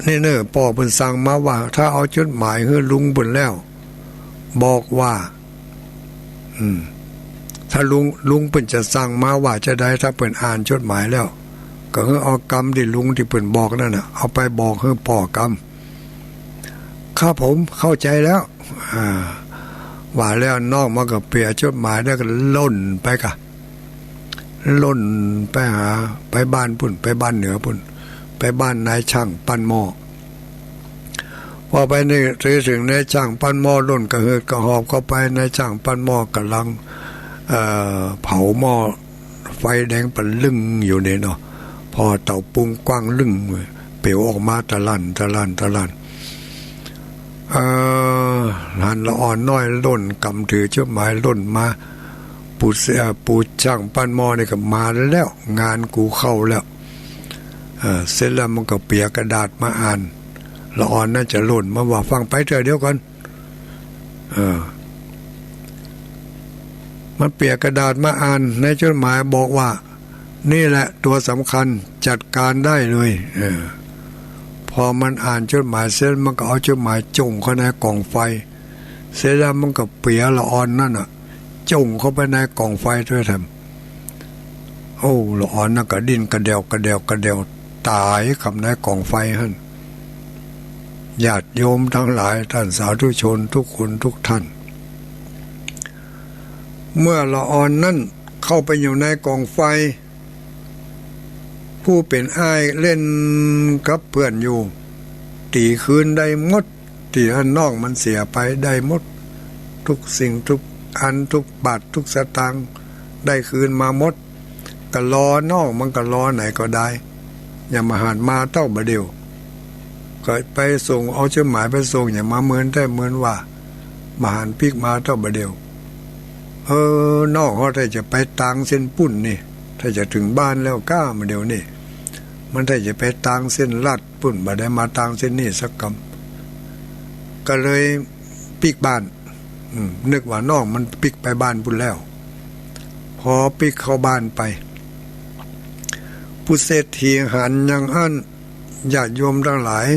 นี่เน่อ ป้อเปิ้นสั่งมาว่า ถ้าเอาจดหมายหื้อลุงเปิ้นแล้ว บอกว่า อืม ถ้าลุง ลุงเปิ้นจะสั่งมาว่าจาใด ถ้าเปิ้นอ่านจดหมายแล้ว ก็หื้อเอากำตี้ลุงตี้เปิ้นบอกนั่นน่ะ เอาไปบอกหื้อป้อกำ ครับผม เข้าใจ๋แล้ว อ่า ว่าแล้วน้องมันก็เปียจดหมายแล้วก็ล่นไปก่ะ ล่นไปหา ไปบ้านปุ้น ไปบ้านเหนือปุ้น ไปบ้านนายจ้างปั้นหม้อ พอไปนี่ ไปเถิงนายจ้างปั้นหม้อ ล่นกระหืดกระหอบเข้าไป นายจ้างปั้นหม้อกำลัง เอ่อ เผาหม้อ ไฟแดงปะลึ่งอยู่นี่เนาะ ผ่อเต๋าปูงกว้างลึ่ง เป๋วออกมาตะลั่น ตะลั่น ตะลั่น เอ่อ หันละอ่อนน้อยล่นกำถือจดหมายล่นมา ปู่เสีย ปู่จ้างปั้นหม้อนี่ก็มาแล้ว งานกูเข้าแล้ว เอ่อ เสร็จแล้วมันก็เปียกระดาษมาอ่าน ละอ่อนน่าจะล่นมาว่า ฟังไปเต๊อะ เดี๋ยวก่อน เออ มันเปียกระดาษมาอ่าน ในจดหมายบอกว่า นี่แหละตั๋วสำคัญ จัดก๋านได้เลย เออ พอมันอ่านจดหมายเสร็จ มันก็เอาจดหมายจ่งเข้าในก๋องไฟ เสร็จแล้วมันก็เปียละอ่อนนั่นน่ะ จ่งเข้าไปในก๋องไฟตวยแถม โอ้ ละอ่อนนั่นก็ดิ้นกระเดี่ยว กระเดี่ยว กระเดี่ยว ต๋ายกำในก๋องไฟหั้น ญาติโยมตังหลาย ต้านสาธุชนกู้คนกู้ต้าน เมื่อละอ่อนนั้นเข้าไปอยู่ในก๋องไฟ ผู้เป๋นอ้ายเล่นกับเปื้อนอยู่ ตี๋คืนได้หมด ตี้อันน้องมันเสียไปได้หมด กู้สิ่งกู้อัน กู้บาทกู้สตางค์ ได้คืนมาหมด ก็รอน้องมัน ก็รอไหนก็ได้ อย่ามาหันมาเต้าบ่าเดี่ยว ก็ไปส่ง เอาจดหมายไปส่ง อย่ามาเมินแต๊เมินว่า บ่หันปิ๊กมาเต้าบ่าเดี่ยว เออ น้องเฮาถ้าจะไปตางเส้นปุ้นนี่ ถ้าจะเถิงบ้านแล้วก้าบ่าเดี่ยวนี่ มันถ้าจะไปตางเส้นลัดปุ้น บ่ได้มาตางเส้นนี้สักกำ ก็เลยปิ๊กบ้าน อืม นึกว่าน้องมันปิ๊กไปบ้านปุ้นแล้ว พอปิ๊กเข้าบ้านไป ปู่เศรษฐีหันอย่างอั้น ญาติโยมตังหลาย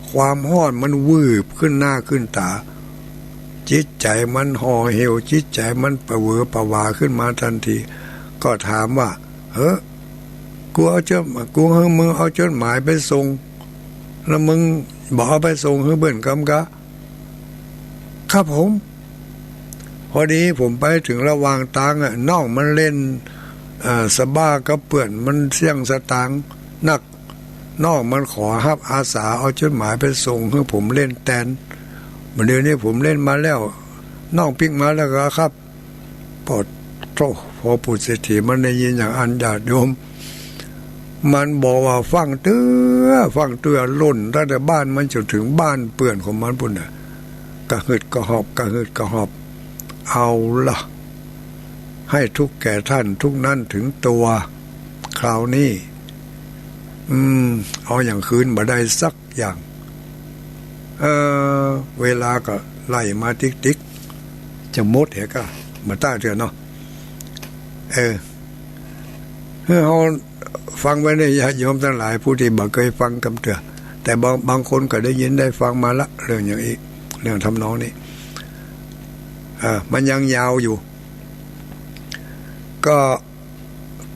ความฮ้อนมันวืบขึ้นหน้าขึ้นต๋า จิตใจ๋มันห่อเหี่ยว จิตใจ๋มันผะเวอผะวาขึ้นมาตันที ก็ถามว่า เฮ้อ กูเอาจด กูหื้อมึงเอาจดหมายไปส่ง แล้วมึงบ่เอาไปส่งหื้อเปิ้นกำก๊ะ ครับผม พอดีผมไปเถิงระหว่างตางอะ น้องมันเล่น เอ่อ สะบ้ากับเปื้อน มันเสี้ยงสตางค์นัก น้องมันขอฮับอาสาเอาจดหมายไปส่งหื้อผมเล่นแตน บ่าเดี่ยวนี้ผมเล่นมาแล้ว น้องปิ๊กมาแล้วก๊ะครับ ปอดโธ่ พอปู่เศรษฐีมันได้ยินอย่างอั้น ญาติโยม มันบอกว่าฟังเตื้อ ฟังเตื้อ ล่นตั้งแต่บ้านมันจ๋นเถิงบ้านเปื้อนของมันปุ้นน่ะ กระหืดกระหอบ กระหืดกระหอบ เอาละ ให้ทุกข์แก่ท่านทุกข์นั้นถึงตัว คราวนี้ อืม เอาอย่างคืนบ่ได้สักอย่าง เออ เวลาก็ไล่มาติ๊กๆ จะหมดเหรอก๊ะ บ่ต้าเตื้อเนาะ เออ หื้อเฮาฟังไว้เนี่ย ญาติโยมตังหลาย ผู้ตี้บ่เกยฟังกำเตื้อ แต่บาง บางคนก็ได้ยินได้ฟังมาละ เรื่องอย่างอี้ เรื่องทำนองนี้ อ่า มันยังยาวอยู่ ก็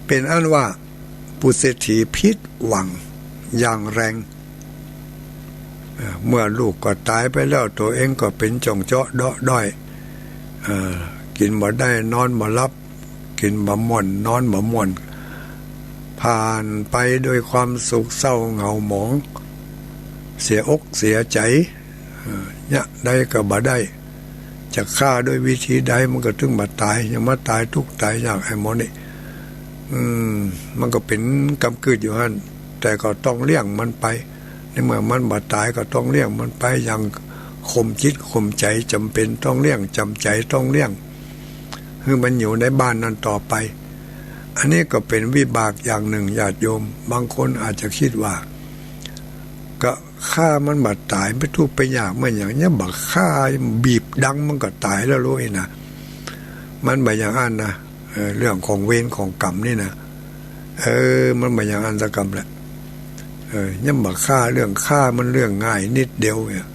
เป๋นอั้นว่า ปู่เศรษฐีผิดหวังอย่างแรง เอ่อ เมื่อลูกก็ต๋ายไปแล้ว ตั๋วเองก็เป๋นจ่องเจาะเดาะด้อย เอ่อ กิ๋นบ่ได้ นอนบ่หลับ กิ๋นบ่ม่วน นอนบ่ม่วน ผ่านไปด้วยความโศกเศร้าเหงาหมอง เสียอกเสียใจ๋ เอ่อ เยียะใดก็บ่ได้ จะฆ่าด้วยวิธีใดมันก็ตึงบ่ต๋าย ยังมาต๋ายตุ๊กข์ต๋ายยากไอ้หมอนี่ อืม มันก็เป๋นกำกึ๊ดอยู่หั้น แต่ก็ต้องเลี้ยงมันไป ในเมื่อมันบ่ต๋ายก็ต้องเลี้ยงมันไปอย่าง ข่มจิตข่มใจ๋ จ๋ำเป๋นต้องเลี้ยง จ๋ำใจ๋ต้องเลี้ยง หื้อมันอยู่ในบ้านนั้นต่อไป อันนี้ก็เป๋นวิบากอย่างนึ่ง ญาติโยม บางคนอาจจะกึ๊ดว่า ก็ฆ่ามันบ่ต๋าย ไปทุกข์ไปยากมันหยัง ยังบ่ฆ่า บีบดังมันก็ต๋ายแล้ว ฮู้อี้นะ มันบ่อย่างอั้นนะ เออ เรื่องของเวรของกรรมนี่นะ เออ มันบ่อย่างอั้นสักกำแหละ เออ ยังบ่ฆ่า เรื่องฆ่ามันเรื่องง่ายนิดเดียวเนี่ย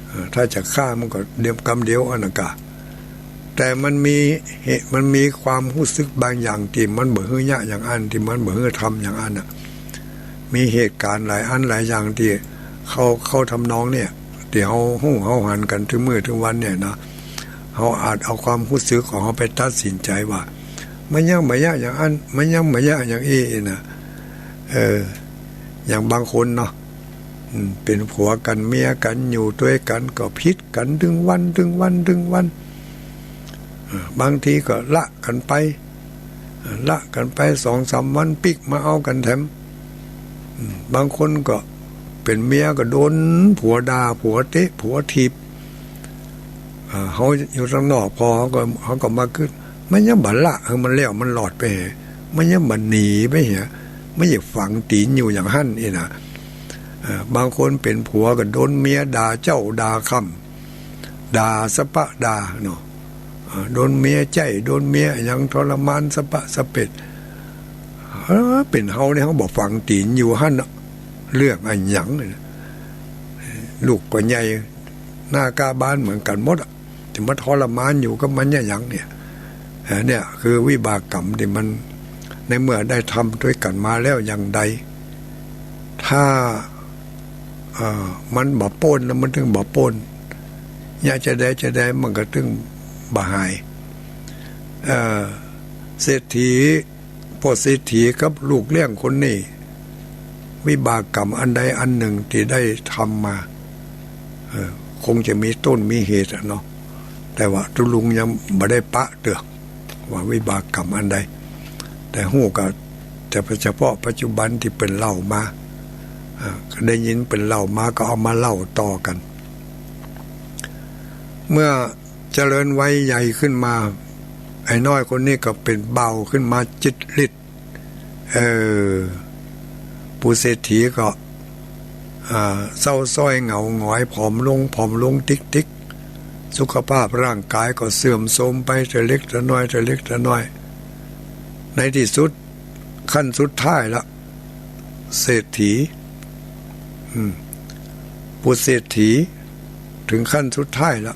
เออ ถ้าจะฆ่ามันก็เดียวกำเดียวอันนั้นกะ แต่มันมีเหตุ มันมีความฮู้สึกบางอย่างตี้มันบ่หื้อเยียะอย่างอั้น ตี้มันบ่หื้อทำอย่างอั้นน่ะ มีเหตุก๋ารณ์หลายอันหลายอย่างตี้เข้า เข้าทำนองเนี่ย ตี้เฮาฮู้เฮาหันกั๋นทุกมื้อทุกวันเนี่ยนะ เฮาอาจเอาความฮู้สึกของเฮาไปตัดสินใจ๋ว่า มันยังบ่เยียะอย่างอั้น มันยังบ่เยียะอย่างอี้นะ เออ อย่างบางคนเนาะ อืม เป๋นผัวกั๋นเมียกั๋น อยู่ตวยกั๋นก็ผิดกั๋นตึงวัน ตึงวัน ตึงวัน เออ บางทีก็ละกั๋นไป เออ ละกั๋นไปสองสามวัน ปิ๊กมาเอากั๋นแถม อืม บางคนก็เป๋นเมียก็โดนผัวด่า ผัวเตะ ผัวถีบ อ่า เฮาอยู่ตังนอก ผ่อเฮาก็ เฮาก็มากึ๊ด มันยังบ่ละหื้อมันแล้ว มันรอดไปแหม มันยังบ่หนีไปแหม มันยังฝังตี๋นอยู่อย่างหั้นอี้นะ อ่า บางคนเป๋นผัวก็โดนเมียด่าเจ๊าด่าค่ำ ด่าสะปะด่าเนาะ อ่า โดนเมียใจ๊ โดนเมียหยังทรมานสะปะสะเปด เออ เป๋นเฮาเนี่ย เฮาบ่ฝังตี๋นอยู่หั้นน่ะ เรื่องอะหยัง ลูกก็ใหญ่ หน้าก้าบ้านเหมือนกั๋นหมดอะ จะมาทรมานอยู่กับมันเนี่ยหยังเนี่ย เออ เนี่ยคือวิบากกรรมตี้มัน ในเมื่อได้ทำตวยกั๋นมาแล้วอย่างใด ถ้า เอ่อ มันบ่ป๊นแล้ว มันตึงบ่ป๊น เยียะจาใดจาใดมันก็ตึงบ่หาย เอ่อ เศรษฐี ป้อเศรษฐีกับลูกเลี้ยงคนนี้ วิบากกรรมอันใดอันนึ่งตี้ได้ทำมา เออ คงจะมีต้นมีเหตุอะเนาะ แต่ว่าตุ๊ลุงยังบ่ได้ปะเตื้อ ว่าวิบากกรรมอันใด แต่ฮู้ก็แต่เฉพาะปัจจุบันตี้เปิ้นเล่ามา อ่า ก็ได้ยินเปิ้นเล่ามาก็เอามาเล่าต่อกั๋น เมื่อเจริญวัยใหญ่ขึ้นมา ไอ้น้อยคนนี้ก็เป๋นบ่าวขึ้นมาจิตริด เออ ปู่เศรษฐีก็ อ่า เศร้าส้อยเหงาหงอย ผอมลง ผอมลงติ๊กติ๊ก สุขภาพร่างกายก็เสื่อมโทรมไปแต่เล็กแต่น้อย แต่เล็กแต่น้อย ในตี้สุด ขั้นสุดท้ายละ เศรษฐี อืม ปู่เศรษฐี เถิงขั้นสุดท้ายละ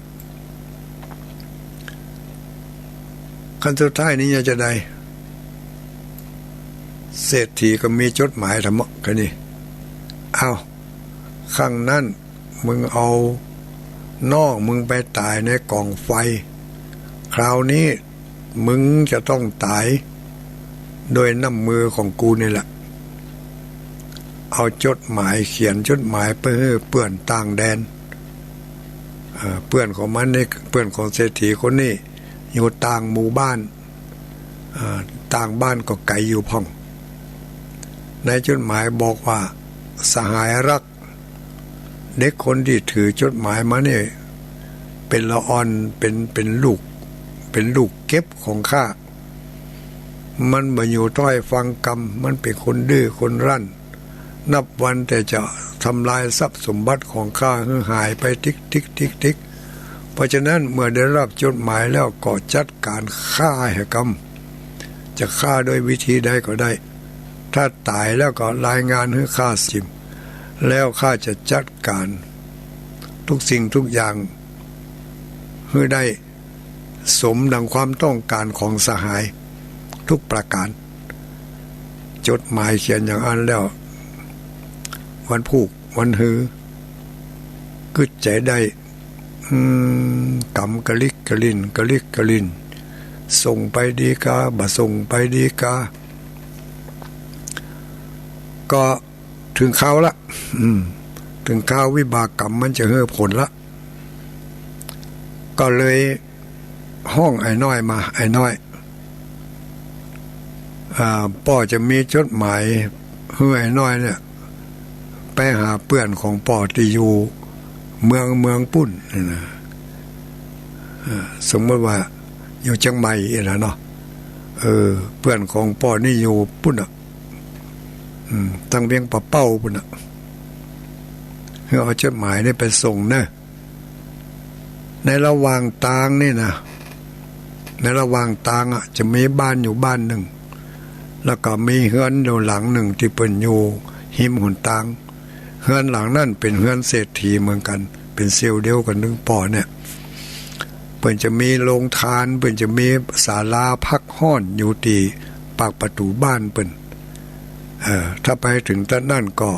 ขั้นสุดท้ายนี้จะใด เศรษฐีก็มีจดหมายถามแค่นี้ เอ้า ครั้งนั้นมึงเอาน้องมึงไปต๋ายในก๋องไฟ คราวนี้มึงจะต้องต๋ายด้วยน้ำมือของกูนี่แหละ เอาจดหมาย เขียนจดหมายไปหื้อเปื้อนต่างแดน เอ่อ เปื้อนของมันนี่ เปื้อนของเศรษฐีคนนี้ อยู่ต่างหมู่บ้าน เอ่อ ต่างบ้านก็ไก๋อยู่พ่อง ในจดหมายบอกว่า สหายรัก เด็กคนตี้ถือจดหมายมานี่ เป๋นละอ่อน เป๋น เป๋นลูก เป๋นลูกเก็บของข้า มันบ่อยู่ต้อยฟังกำ มันเป๋นคนดื้อคนรั้น นับวันแต่จะทำลายทรัพย์สมบัติของข้าหื้อหายไปติ๊กติ๊กติ๊กติ๊ก เพราะฉะนั้นเมื่อได้รับจดหมายแล้วก็จัดก๋านฆ่าเหียกำ จะฆ่าด้วยวิธีใดก็ได้ ถ้าต๋ายแล้วก็รายงานหื้อข้าสิม แล้วข้าจะจัดก๋านทุกสิ่งทุกอย่างหื้อได้ สมดังความต้องการของสหายทุกประก๋าน จดหมายเขียนอย่างอั้นแล้ว วันพูกวันฮือ กึ๊ดใจ๋ได้ อืม ก๋ำกะลิกกะลิ่น กะลิกกะลิ่น ส่งไปดีกา บ่ส่งไปดีกา ก็ เถิงคราวละ อืม เถิงคราววิบากกรรมมันจะหื้อผลละ ก็เลยฮ้องไอ้น้อยมา ไอ้น้อย อ่า ป้อจะมีจดหมายหื้อไอ้น้อยเนี่ย ไปหาเปื้อนของป้อตี้อยู่ เมือง เมืองปุ้นนี่นะ เออ สมมติว่าอยู่เจียงใหม่นี่แหละเนาะ เออ เปื้อนของป้อนี่อยู่ปุ้นอะ อืม ตังเวียงป่าเป้าปุ้นอะ หื้อเอาจดหมายนี่ไปส่งเน่อ ในระหว่างตางนี่นะ ในระหว่างตางอะ จะมีบ้านอยู่บ้านนึ่ง แล้วก็มีเฮือนอยู่หลังนึ่งตี้เปิ้นอยู่ฮิมหนตาง เฮือนหลังนั้นเป๋นเฮือนเศรษฐีเหมือนกั๋น เป๋นเซี่ยวเดียวกั๋นตึงป้อเนี่ย เปิ้นจะมีโฮงตาน เปิ้นจะมีศาลาพักฮ้อนอยู่ตี้ปากประตู๋บ้านเปิ้น เอ่อ ถ้าไปเถิงตรงนั้นก็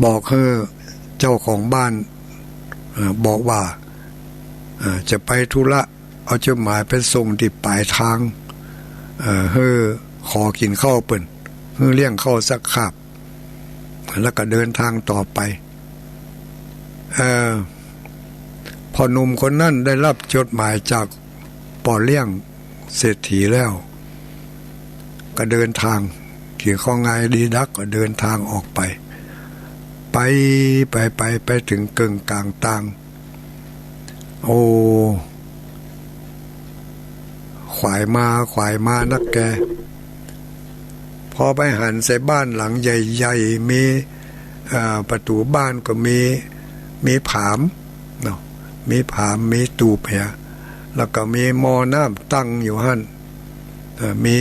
บอกหื้อเจ้าของบ้าน เอ่อ บอกว่า เอ่อ จะไปธุระ เอาจดหมายไปส่งตี้ป๋ายตาง เอ่อ หื้อขอกิ๋นข้าวเปิ้น หื้อเลี้ยงข้าวสักคาบ แล้วก็เดินตางต่อไป เอ่อ พ่อหนุ่มคนนั้นได้ฮับจดหมายจากป้อเลี้ยงเศรษฐีแล้ว ก็เดินตาง กิ๋นข้าวงายดีดักก็เดินตางออกไป ไป ไป ไป ไปเถิงเกิ่งก๋างตาง โอ้ ขวายมา ขวายมานักแก พอไปหันใส่บ้านหลังใหญ่ๆ มี เอ่อ ประตู๋บ้านก็มี มีผามเนาะ มีผาม มีตูบเหีย แล้วก็มีหม้อน้ำตั้งอยู่หั้น เอ่อ มี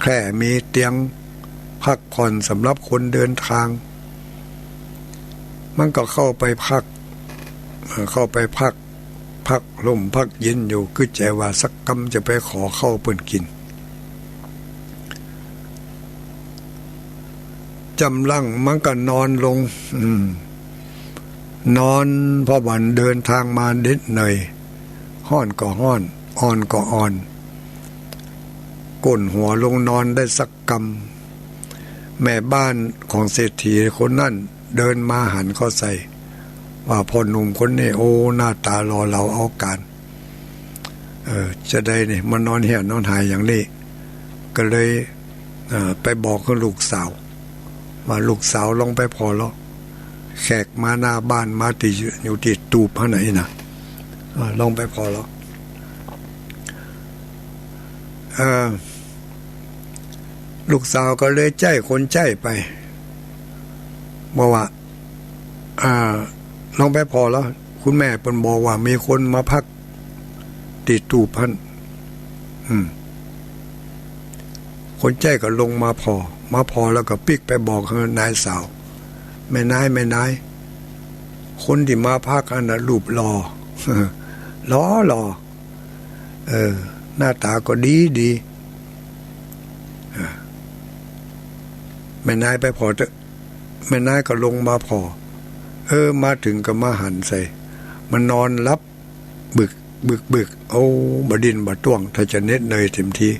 แคร่ มีเตียงพักผ่อนสำหรับคนเดินตาง มันก็เข้าไปพัก เอ่อ เข้าไปพัก พักฮ่มพักเย็นอยู่ กึ๊ดใจ๋ว่าสักกำจะไปขอข้าวเปิ้นกิ๋น จ๋ำลังมันก็นอนลง อืม นอน เพราะว่าเดินตางมาเหน็ดเหนื่อย ฮ้อนก็ฮ้อน อ่อนก็อ่อน ก้มหัวลงนอนได้สักกำ แม่บ้านของเศรษฐีคนนั้นเดินมาหันเข้าใส่ ว่าพ่อหนุ่มคนนี้ โอ้ หน้าต๋าหล่อเหลาเอาก๋าน เออ จะใดนี่ มานอนเหียนอนหายอย่างนี้ ก็เลย เอ่อ ไปบอกกับลูกสาว ว่าลูกสาวลองไปผ่อเลาะ แขกมาหน้าบ้านมาตี้อยู่ตี้ตูบหั้นน่ะ เออ ลองไปผ่อเลาะ เอ่อ ลูกสาวก็เลยใจ๊คนใจ๊ไป บอกว่า อ่า ลองไปผ่อเลาะ คุณแม่เปิ้นบอกว่ามีคนมาพักตี้ตูบหั้น อืม คนใจ๊ก็ลงมาผ่อ มาผ่อแล้วก็ปิ๊กไปบอกหื้อนายสาว แม่นาย แม่นาย คนตี้มาพักหั้นน่ะรูปหล่อ หล่อหล่อ เออ หน้าต๋าก็ดีดี อ่า แม่นายไปผ่อเต๊อะ แม่นายก็ลงมาผ่อ เออ มาเถิงก็มาหันใส่ มันนอนหลับ บึก บึก บึก โอ้ บ่ดิ้นบ่ต้วง ถ้าจะเหน็ดเหนื่อยเต็มที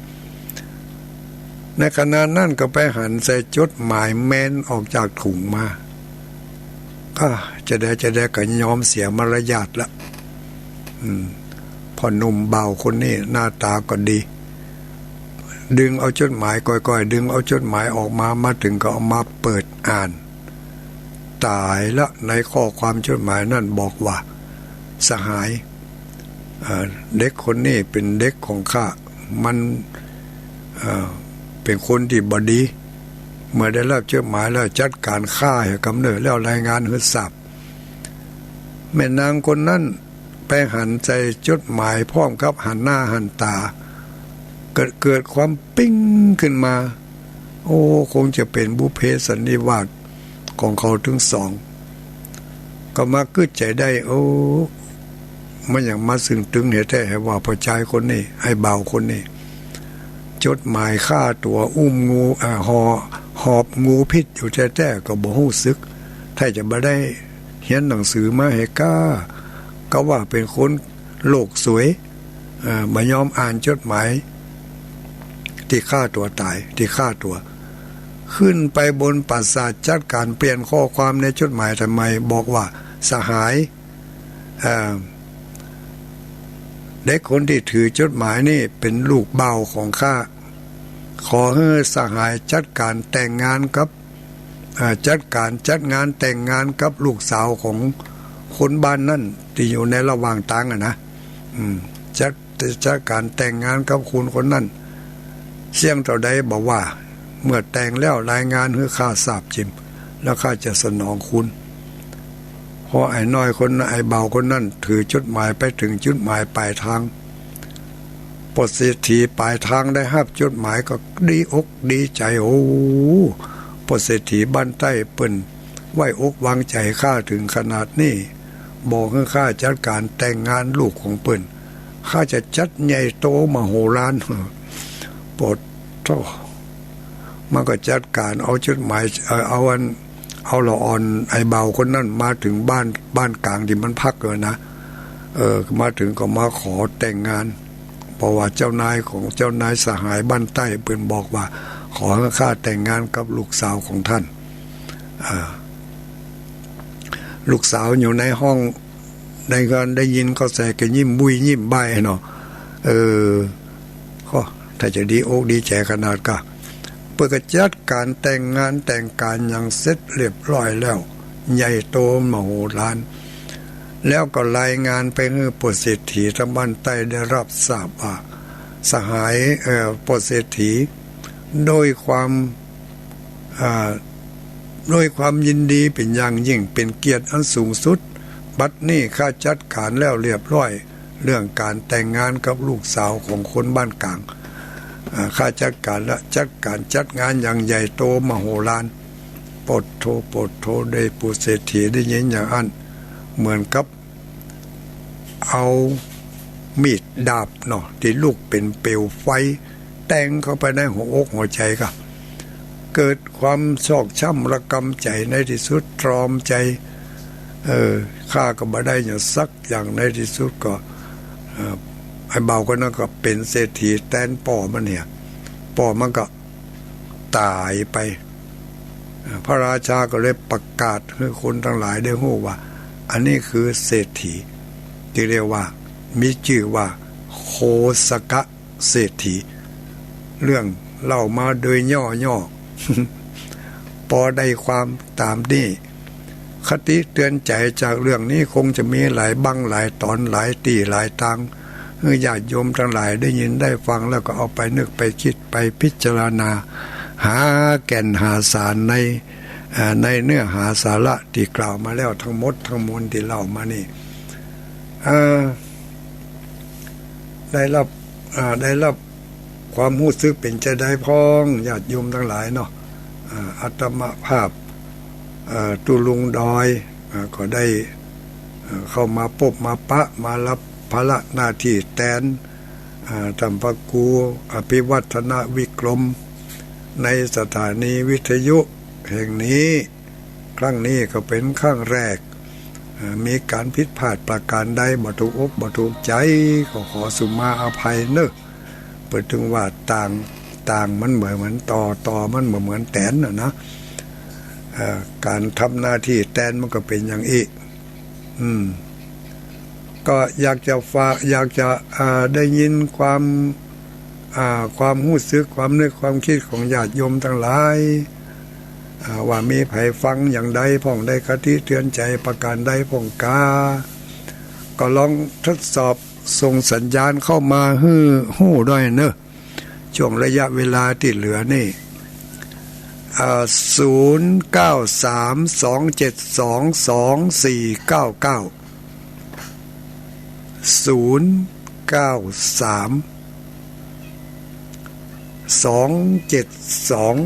ในขณะนั้นก็ไปหันใส่จดหมายแมนออกจากถุงมา ก็จะใดจะใดก็ยอมเสียมารยาทละ อืม พ่อหนุ่มบ่าวคนนี้หน้าต๋าก็ดี ดึงเอาจดหมาย ก้อยๆ ดึงเอาจดหมายออกมา มาเถิงก็เอามาเปิดอ่าน ต๋ายละ ในข้อความจดหมายนั้นบอกว่า สหาย เอ่อ เด็กคนนี้เป๋นเด็กของข้า มัน เอ่อ เป๋นคนตี้บ่ดี เมื่อได้ฮับจดหมายแล้วจัดก๋านฆ่าหื้อกำเนิด แล้วรายงานหื้อทราบ แม่นางคนนั้นไปหันใส่จดหมายพร้อมกับหันหน้าหันต๋า เกิด เกิดความปิ๊งขึ้นมา โอ้ คงจะเป๋นบุพเพสันนิวาสของเขาตึงสอง ก็มากึ๊ดใจ๋ได้ โอ้ มันหยังมาซึ่งตึงแท้ๆ หื้อว่าป้อจายคนนี้ ไอ้บ่าวคนนี้ จดหมายฆ่าตั๋ว อุ้มงู เอ่อ ห่อ หอบงูพิษอยู่แท้ๆ ก็บ่ฮู้สึก ถ้าจะบ่ได้เฮียนหนังสือมาหื้อก้า ก็ว่าเป๋นคนโลกสวย เอ่อ บ่ยอมอ่านจดหมายตี้ฆ่าตั๋วต๋าย ตี้ฆ่าตั๋ว ขึ้นไปบนปราสาทจัดก๋านเปลี่ยนข้อความในจดหมายใหม่ บอกว่า สหาย เอ่อ เด็กคนตี้ถือจดหมายนี่เป๋นลูกบ่าวของข้า ขอหื้อสหายจัดก๋านแต่งงานกับ อ่า จัดก๋านจัดงานแต่งงานกับลูกสาวของคนบ้านนั้นตี้อยู่ในระหว่างตางอะนะ อืม จัด จัดก๋านแต่งงานกับคนคนนั้น เสี้ยงเต้าใดบ่ว่า เมื่อแต่งแล้วรายงานหื้อข้าทราบจิ่ม แล้วข้าจะสนองคุณ เพราะไอ้น้อยคนนั้น ไอ้บ่าวคนนั้นถือจดหมายไปเถิงจุดหมายปลายตาง ป้อเศรษฐีปลายตางได้ฮับจดหมายก็ดีอกดีใจ๋ โอ้ ป้อเศรษฐีบ้านใต้เปิ้นไว้อกวางใจ๋ข้าเถิงขนาดนี้ บอกหื้อข้าจัดก๋านแต่งงานลูกของเปิ้น ข้าจะจัดใหญ่โตมโหฬาร โปดโธ่ มันก็จัดก๋านเอาจดหมาย เอ่อ เอาอัน เอาละอ่อนไอ้บ่าวคนนั้นมาเถิงบ้าน บ้านก๋างตี้มันพักอะนะ เออ มาเถิงก็มาขอแต่งงาน เพราะว่าเจ้านายของเจ้านายสหายบ้านใต้เปิ้นบอกว่า ขอหื้อข้าแต่งงานกับลูกสาวของต้าน อ่า ลูกสาวอยู่ในห้อง ได้ก็ได้ยินก็แสก็ยิ้มบุ้ยยิ้มใบ้เนาะ เออ ก็ถ้าจะดีอกดีใจ๋ขนาดกา เปิ้นก็จัดก๋านแต่งงานแต่งก๋านหยังเสร็จเรียบร้อยแล้ว ใหญ่โตมโหฬาร แล้วก็รายงานไปหื้อป้อเศรษฐีตางบ้านใต้ได้ฮับทราบว่า สหาย เอ่อ ป้อเศรษฐี โดยความ อ่า โดยความยินดีเป๋นอย่างยิ่ง เป๋นเกียรติอันสูงสุด บัดนี้ข้าจัดก๋านแล้วเรียบร้อย เรื่องก๋านแต่งงานกับลูกสาวของคนบ้านก๋าง อ่า ข้าจัดก๋านละ จัดก๋านจัดงานอย่างใหญ่โตมโหฬาร โปดโธ่ โปดโธ่ ได้ป้อเศรษฐีได้ยินอย่างอั้น เหมือนกับ เอามีดดาบเนาะ ตี้ลุกเป๋นเปลวไฟ แตงเข้าไปในหัวอกหัวใจ๋ก็ เกิดความชอกช้ำระกำใจ๋ในตี้สุด ตรอมใจ๋ เออ ข้าก็บ่ได้หยังสักอย่าง ในตี้สุดก็ เอ่อ ไอ้บ่าวคนนั้นก็เป๋นเศรษฐีแตนป้อมันเนี่ย ป้อมันก็ ต๋ายไป พระราชาก็เลยประกาศหื้อคนตังหลายได้ฮู้ว่า อันนี้คือเศรษฐี ตี้เรียกว่า มีจื้อว่า โคสกะเศรษฐี เรื่องเล่ามาโดยย่อๆ ปอได้ความต๋ามนี้ คติเตือนใจ๋จากเรื่องนี้คงจะมีหลายบั้งหลายต๋อนหลายตี้หลายตาง หื้อญาติโยมตังหลายได้ยินได้ฟังแล้วก็เอาไปนึกไปกึ๊ดไปพิจารณา หาแก่นหาสารใน อ่า ในเนื้อหาสาระตี้กล่าวมาแล้วตังหมดตังมวลตี้เล่ามานี่ อ่า ได้ฮับ อ่า ได้ฮับ ความฮู้สึกเป๋นจาใดพ่อง ญาติโยมตังหลายเนาะ อ่า อาตมาภาพ เอ่อ ตุ๊ลุงดอย อ่า ก็ได้ เอ่อ เข้ามาปบมาปะ มาฮับภาระหน้าตี้แตน อ่า ต้านพระครู อภิวัฒนวิกรม ในสถานีวิทยุแห่งนี้ ครั้งนี้ก็เป๋นครั้งแรก เอ่อ มีก๋านผิดพลาดประก๋านใด บ่ถูกอกบ่ถูกใจ๋ ก็ขอสุมาอภัยเนาะ เปิ้นถึงว่าต่าง ต่างมันบ่เหมือนต่อ ต่อมันบ่เหมือนแตนน่ะนะ เอ่อ ก๋านทำหน้าตี้แตนมันก็เป๋นอย่างอี้ อืม ก็อยากจะฝาก อยากจะ อ่า ได้ยินความ อ่า ความฮู้สึก ความนึก ความกึ๊ดของญาติโยมตังหลาย อ่า ว่ามีใผฟังอย่างใดพ่อง ได้คติเตือนใจ๋ประก๋านใดพ่องกา ก็ลองทดสอบส่งสัญญาณเข้ามาหื้อฮู้ด้วยเนาะ ช่วงระยะเวลาตี้เหลือนี่ อ่า ศูนย์เก้าสาม สองเจ็ดสอง สองสี่เก้าเก้า ศูนย์เก้าสาม สองเจ็ดสอง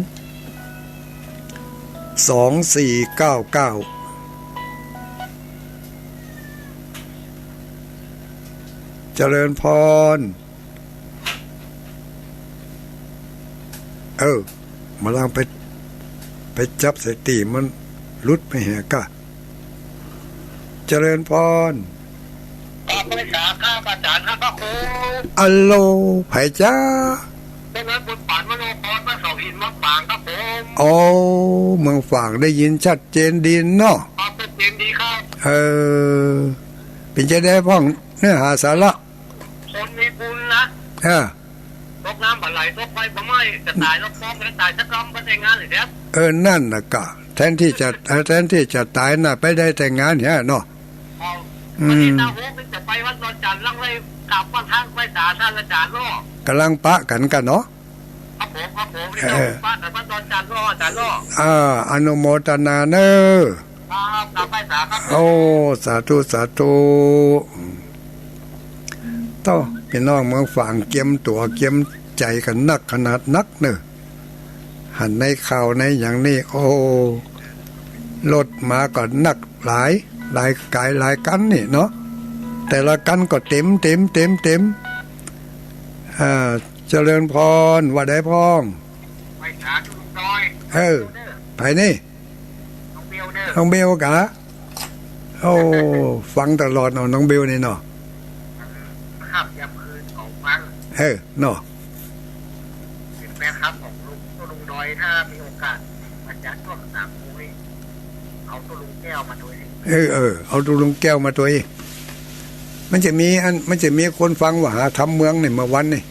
สองสี่เก้าเก้า เจริญพร เออ มาลางไป ไปจับใส่ตี้มันหลุดไปแหกะ เจริญพร กราบนมัสการครับอาจ๋ารย์ครับพระครู อัลโหล ใผจ๊ะ เจ้าเลิศบุญปานมโนพร มาจากหินวังฝางครับผม โอ้ เมืองฝางได้ยินชัดเจนดีเนาะ ครับ ชัดเจนดีครับ เออ เป๋นจาใดพ่อง เนื้อหาสาระ คนมีบุญนะ อ่า ตกน้ำบ่ไหล ตกไฟบ่ไหม้ จะต๋ายรอบๆ จะต๋ายสักกำบ่ได้งานเลยครับ เออ นั่นน่ะกะ ทนตี้จะ เอ่อ แทนตี้จะต๋ายน่ะ ไปได้แต่งงานเหียเนาะ เอา อืม วันตี้เก้าโมงจะไปวัดดอนจันทน์ แล้วไปกราบไหว้พระไหว้สาท่านอาจ๋ารย์เนาะ ก่ำลังปะกั๋นกั๋นเนาะ ครับผม ครับผม เออ นี่เจ้าบ้านวัดดอนจันทน์เนาะ อาจ๋ารย์เนาะ อ่า อนุโมทนาเน่อ ครับ กราบไหว้สาครับ โอ้ สาธุ สาธุ โต้ ปี้น้องเมืองฝางเกียมตั๋วเกียมใจ๋กั๋นนักขนาดนักเน่อ หันในข่าวในหยังนี่ โอ้ รถมาก็นักหลาย หลายก๋ายหลายกั๋นนี่เนาะ แต่ละกั๋นก็เต๋ม เต๋ม เต๋ม เต๋ม อ่า เจริญพร ว่าใดพ่อง ไหว้สาธุลุงดอย เออ ใผนี่ น้องเบลเน่อ น้องเบลกา โอ้ ฟังตลอดเนาะ น้องเบลนี่เนาะ ค่ำยามคืนก็ฟัง เออ เนาะ เป๋นแฟนคลับของลุง ลุงดอย ถ้ามีโอกาสมาจัดช่วงสามโมงนี่ เอาตุ๊ลุงแก้วมาตวย เออ เออ เอาตุ๊ลุงแก้วมาตวย มันจะมีอัน มันจะมีคนฟังว่าหาธรรมเมืองนี่เมื่อวันนี่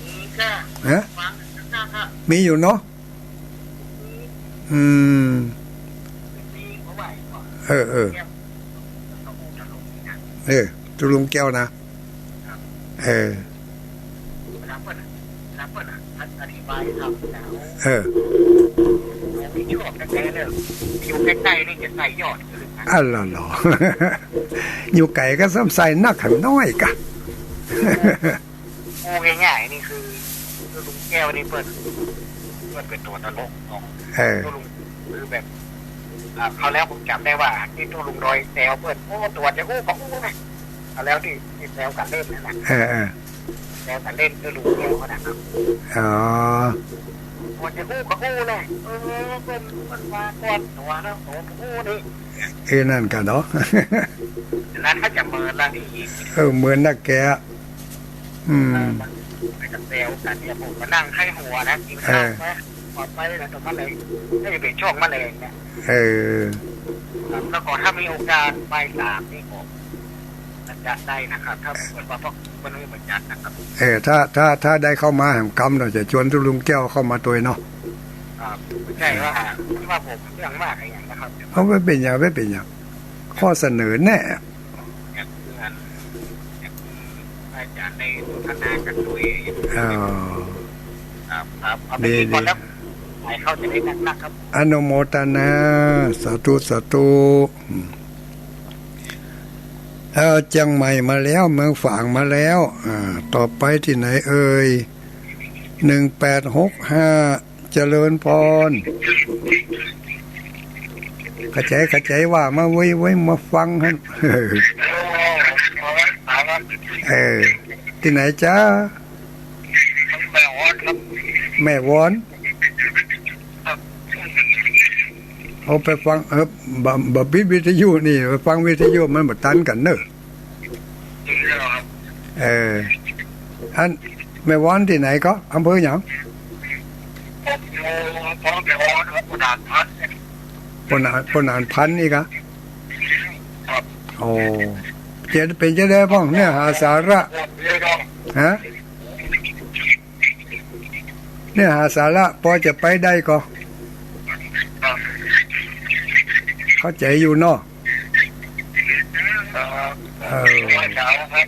มีค่ะ ฮะ ฟังนะคะ มีอยู่เนาะ อืม เออ เออ เออ ตุ๊ลุงแก้วนะ เออ เออ อยู่ใก้ๆ นี่จะใส่ยอด อะละลอ อยู่ไก๋ก็ซ้ำใส่นัก หันน้อยกะ อู้ง่ายๆ นี่คือ คือลุงแก้วนี่เปิ้น เปิ้นเป๋นตั๋วตลกของ เออ ตุ๊ลุง คือแบบ อ่า คราวแล้วผมจ๋ำได้ว่าตี้ตุ๊ลุงดอยแซวเปิ้น โอ้ ตั๋วจะอู้ก็อู้นะ คราวแล้วตี้ ตี้แซวกั๋นเล่นนั่นน่ะ เออ เออ แซวกั๋นเล่นตุ๊ลุงแก้วนั่นนะครับ อ๋อ ตั๋วจะอู้ก็อู้เลย เออ เปิ้น เปิ้นว่าก่อนตั๋วนะ ตั๋วจะอู้นี่ เออ นั่นกะเนาะ นั้นก็จะเหมือนละนี่ เออ เหมือนนักแก อืม เออ มันไปกับแซวกั๋นเนี่ย ผมก็นั่งไข้หัวนะ กิ๋นข้าว เออ ไป ปลอดภัยแล้ว ตรงนั้นเลย ไม่ได้เป็นช่วงมะเร็งเนี่ย เออ ครับ แล้วก็ถ้ามีโอกาสบ่ายสามนี่ผมอาจจะได้นะครับ ถ้าเปิดว่าพวกคนนี้เหมือนกันนะครับ เออ ถ้า ถ้า ถ้าได้เข้ามาแหมกำ เฮาจะจวนตุ๊ลุงแก้วเข้ามาตวยเนาะ ครับ ไม่ใช่ว่า ว่าผมเรื่องมากอะไรอย่างนะครับ เอา บ่เป๋นหยัง บ่เป๋นหยัง ข้อเสนอแนะ อยากเตือน อยากให้อาจ๋ารย์ได้สนทนากั๋นตวย อ๋อ ครับ ครับ เอาไป ดี กินก่อน ดี แล้ว ให้เข้าจะได้นักๆ ครับ อนุโมทนา สาธุ สาธุ อืม เอ่อ เจียงใหม่มาแล้ว เมืองฝางมาแล้ว อ่า ต่อไปตี้ไหนเอ่ย หนึ่งแปดหกห้า เจริญพร เข้าใจ๋ เข้าใจ๋ว่ามาเว้ย เว้ย มาฟังหั้น เออ ตี้ไหนจ๊ะ แม่วอนครับ แม่วอน ครับ เอาไปฟัง เออ บ่ บ่ปิดวิทยุนี่ ไปฟังวิทยุมันบ่ตันกั๋นเน่อ จริงแล้วครับ เออ อัน แม่วอนตี้ไหนก็ อำเภอหยัง ผมอยู่อำเภอแม่วอนครับ พลทหารพันธุ์ พลทหาร พลทหารพันธุ์นี่กะ ครับ โอ้ จะเป๋นจะใดพ่อง เนื้อหาสาระ ครับ ฮะ เนื้อหาสาระ ปอจะไปได้ก็ ครับ เข้าใจ๋อยู่เนาะ ครับ เออ ไหว้สาครับ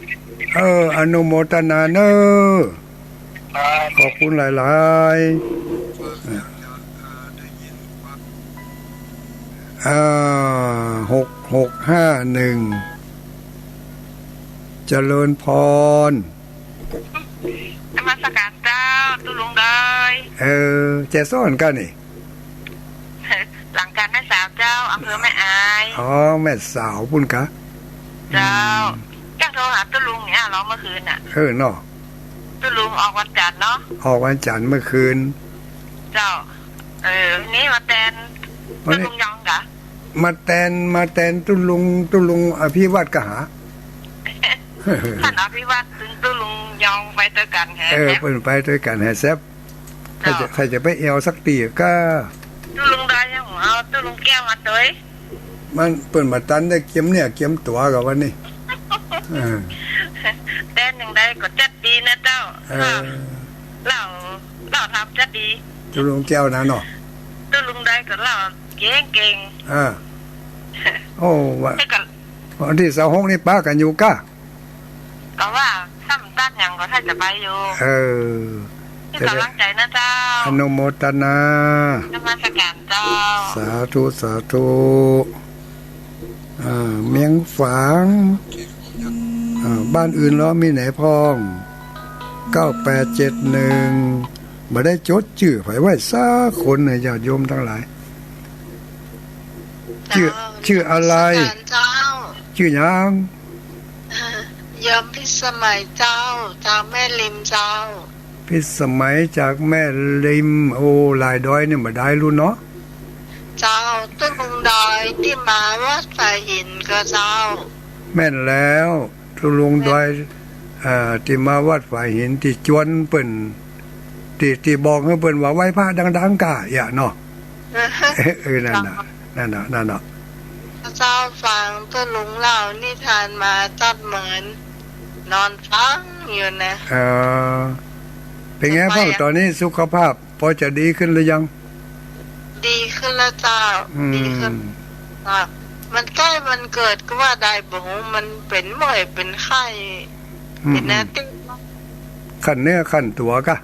เออ อนุโมทนาเน่อ ครับ ขอบคุณหลายๆ อ่า หกหกห้าหนึ่ง เจริญพร นมัสการเจ้า ตุ๊ลุงดอย เออ แจซ้อนกั๋นนี่ หลังกาแม่สาวเจ้า อำเภอแม่อาย อ๋อ แม่สาวปู๊นกะ เจ้า อืม จักโทรหาตุ๊ลุงเนี่ย ลองเมื่อคืนน่ะ เออ เนาะ ตุ๊ลุงออกวันจันทร์เนาะ ออกวันจันทร์เมื่อคืน เจ้า เออ นี่มาแตน วันนี้ ตุ๊ลุงยองกะ มาแตน มาแตนตุ๊ลุง ตุ๊ลุงอภิวัฒน์กะหา ท่านอภิวัฒน์ ตุ๊ลุงยองไปตวยกั๋นแฮะ เออ เปิ้นไปตวยกั๋นแฮะแซบ ใครจะ เจ้า ใครจะไปแอ่วสักตี้กะ ตุ๊ลุงดอยยังเอาตุ๊ลุงแก้วมาตวย มันเปิ้นบ่ตันได้เกียมเนื้อเกียมตั๋วกะวันนี้ เออ แตนอย่างใดก็จัดดีนะเจ้า เออ เล่า เล่าทำจัดดี ตุ๊ลุงแก้วนะเนาะ ตุ๊ลุงดอยก็เล่า เก่งๆ อ่า โอ้ ว่า แล้วก็ วันตี้ซาวหกนี่ปะกั๋นอยู่ก้า ก็ว่าซ้ำตัดหยังก็ถ้าจะไปอยู่ เออ เป็นก๋ำลังใจ๋นะเจ้า อนุโมทนา นมัสก๋านเจ้า สาธุ สาธุ อ่า เมียงฝาง อ่า บ้านอื่นลอมีไหนพ่อง เก้าแปดเจ็ดหนึ่ง บ่ได้จดจื้อใผไว้สักคนเนี่ย ญาติโยมตังหลาย จื้อ เจ้า จื้ออะไร นมัสก๋านเจ้า จื้อหยัง โยมพิสมัยเจ้า จากแม่ริมเจ้า พิสมัยจากแม่ริม โอ้ หลายดอยเนี่ยบ่ได้ฮู้เนาะ เจ้า ตุ๊ลุงดอยตี้มาวัดฝายหินก็เจ้า แม่นแล้ว ตุ๊ลุงดอย เอ่อ ตี้มาวัดฝายหิน ตี้จวนเปิ้น ตี้ ตี้บอกหื้อเปิ้นว่าไหว้พระดังๆ ก้า อย่าเนาะ เออ นั่นน่ะ นั่นน่ะ นั่นน่ะ เจ้า ฟังตุ๊ลุงเล่านิทานมาตั๊ดเหมินนอนฟังอยู่นะ เออ เป็นไงพ่อง ต๋อนนี้สุขภาพ พอจะดีขึ้นหรือยัง ดีขึ้นแล้วเจ้า อืม ดีขึ้นเจ้า มันใก้วันเกิดก็ว่าได้บ่ฮู้ มันเป๋นบ่อยเป๋นไข้ อืม เป๋นอาทิตย์ คันเนื้อคันตั๋วก้า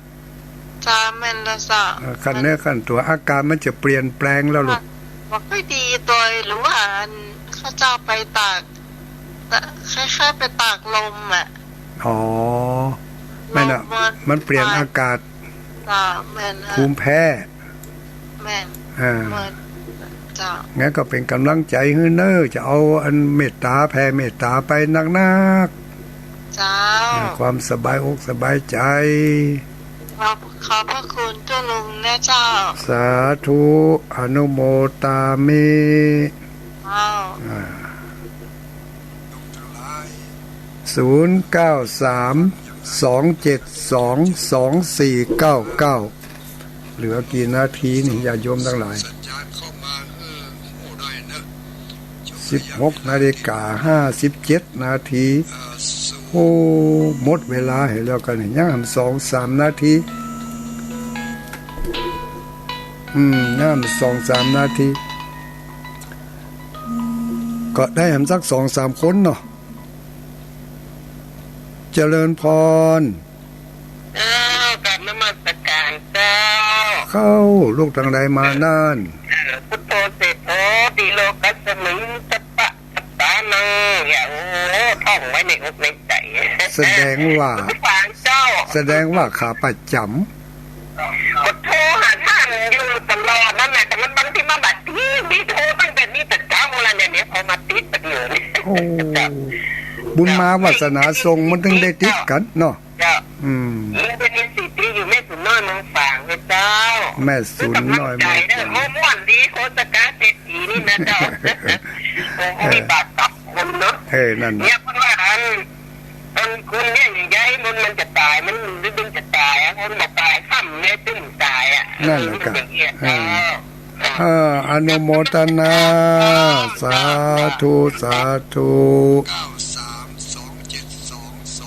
เจ้า แม่นแล้วเจ้า เออ คันเนื้อคันตั๋ว อาก๋านมันจะเปลี่ยนแปลงแล้วลูก บ่ค่อยดีโตย หรือว่าอันเขาเจ้าไปตาก คล้ายๆ ไปตากลมอะ อ๋อ แม่นน่ะ ลมมัน มันเปลี่ยนอากาศ เจ้า แม่นฮะ ภูมิแพ้ แม่น อ่า แม่น เจ้า งั้นก็เป๋นก๋ำลังใจ๋หื้อเน่อ จะเอาอันเมตต๋า แผ่เมตต๋าไปนักๆ เจ้า อ่า ความสบายอกสบายใจ๋ ขอบ ขอบพระคุณตุ๊ลุงนะเจ้า สาธุ อนุโมทามิ เจ้า อ่า ศูนย์เก้าสาม สองเจ็ดสอง สองสี่เก้าเก้า เหลือกี่นาทีนี่ ญาติโยมตังหลาย สิบหกนาฬิกาห้าสิบเจ็ดนาที โอ้ หมดเวลาเหียแล้วกั๋นนี่ ยังสองสามนาที อืม ยังสองสามนาที ก็ได้แหมสักสองสามคนเนาะ เจริญพร เจ้า กราบนมัสก๋านเจ้า เข้า ลูกตังใดมานั่น เอ่อ พุทโธเศรษฐโธ ติโลกัสสมิง สัพพะสัตตานัง เนี่ย โอ้ ท่องไว้ในอกในใจ๋ แสดงว่า ฟังเจ้า แสดงว่าขาประจ๋ำ ก็โทรหาต้านอยู่ตลอดนั่นแหละ แต่มันบางทีมันบ่ติด นี่โทรตั้งแต่นี้แต่เจ๊าแล้วเนี่ย เนี่ยพอมาติดปัดเดี๋ยวนี้ โอ้ บุญมาวาสนาส่งมันถึงได้ติดกั๋นเนาะ เจ้า อืม มันจะมีสิทธิ์ที่อยู่แม่สูนน้อยเมืองฝางเนี่ยเจ้า แม่สูนน้อยเมืองฝาง เป๋นก๋ำลังใจ๋เน่อ ม่วนดี โคตรกาเศรษฐีนี่นะเจ้า โอ้ มีบาปกับคนเนาะ เออ นั่นน่ะ เนี่ยเพราะว่าอัน คน คนเนี่ยใหญ่ๆ มัน มันจะต๋าย มันดึงจะต๋ายอะ คนบ่ต๋ายค่ำเนี่ยตึงต๋ายอะ นั่นแหละ เออ ครับ มันอย่างเงี้ย เออ เจ้า เออ อนุโมทนา สาธุ สาธุ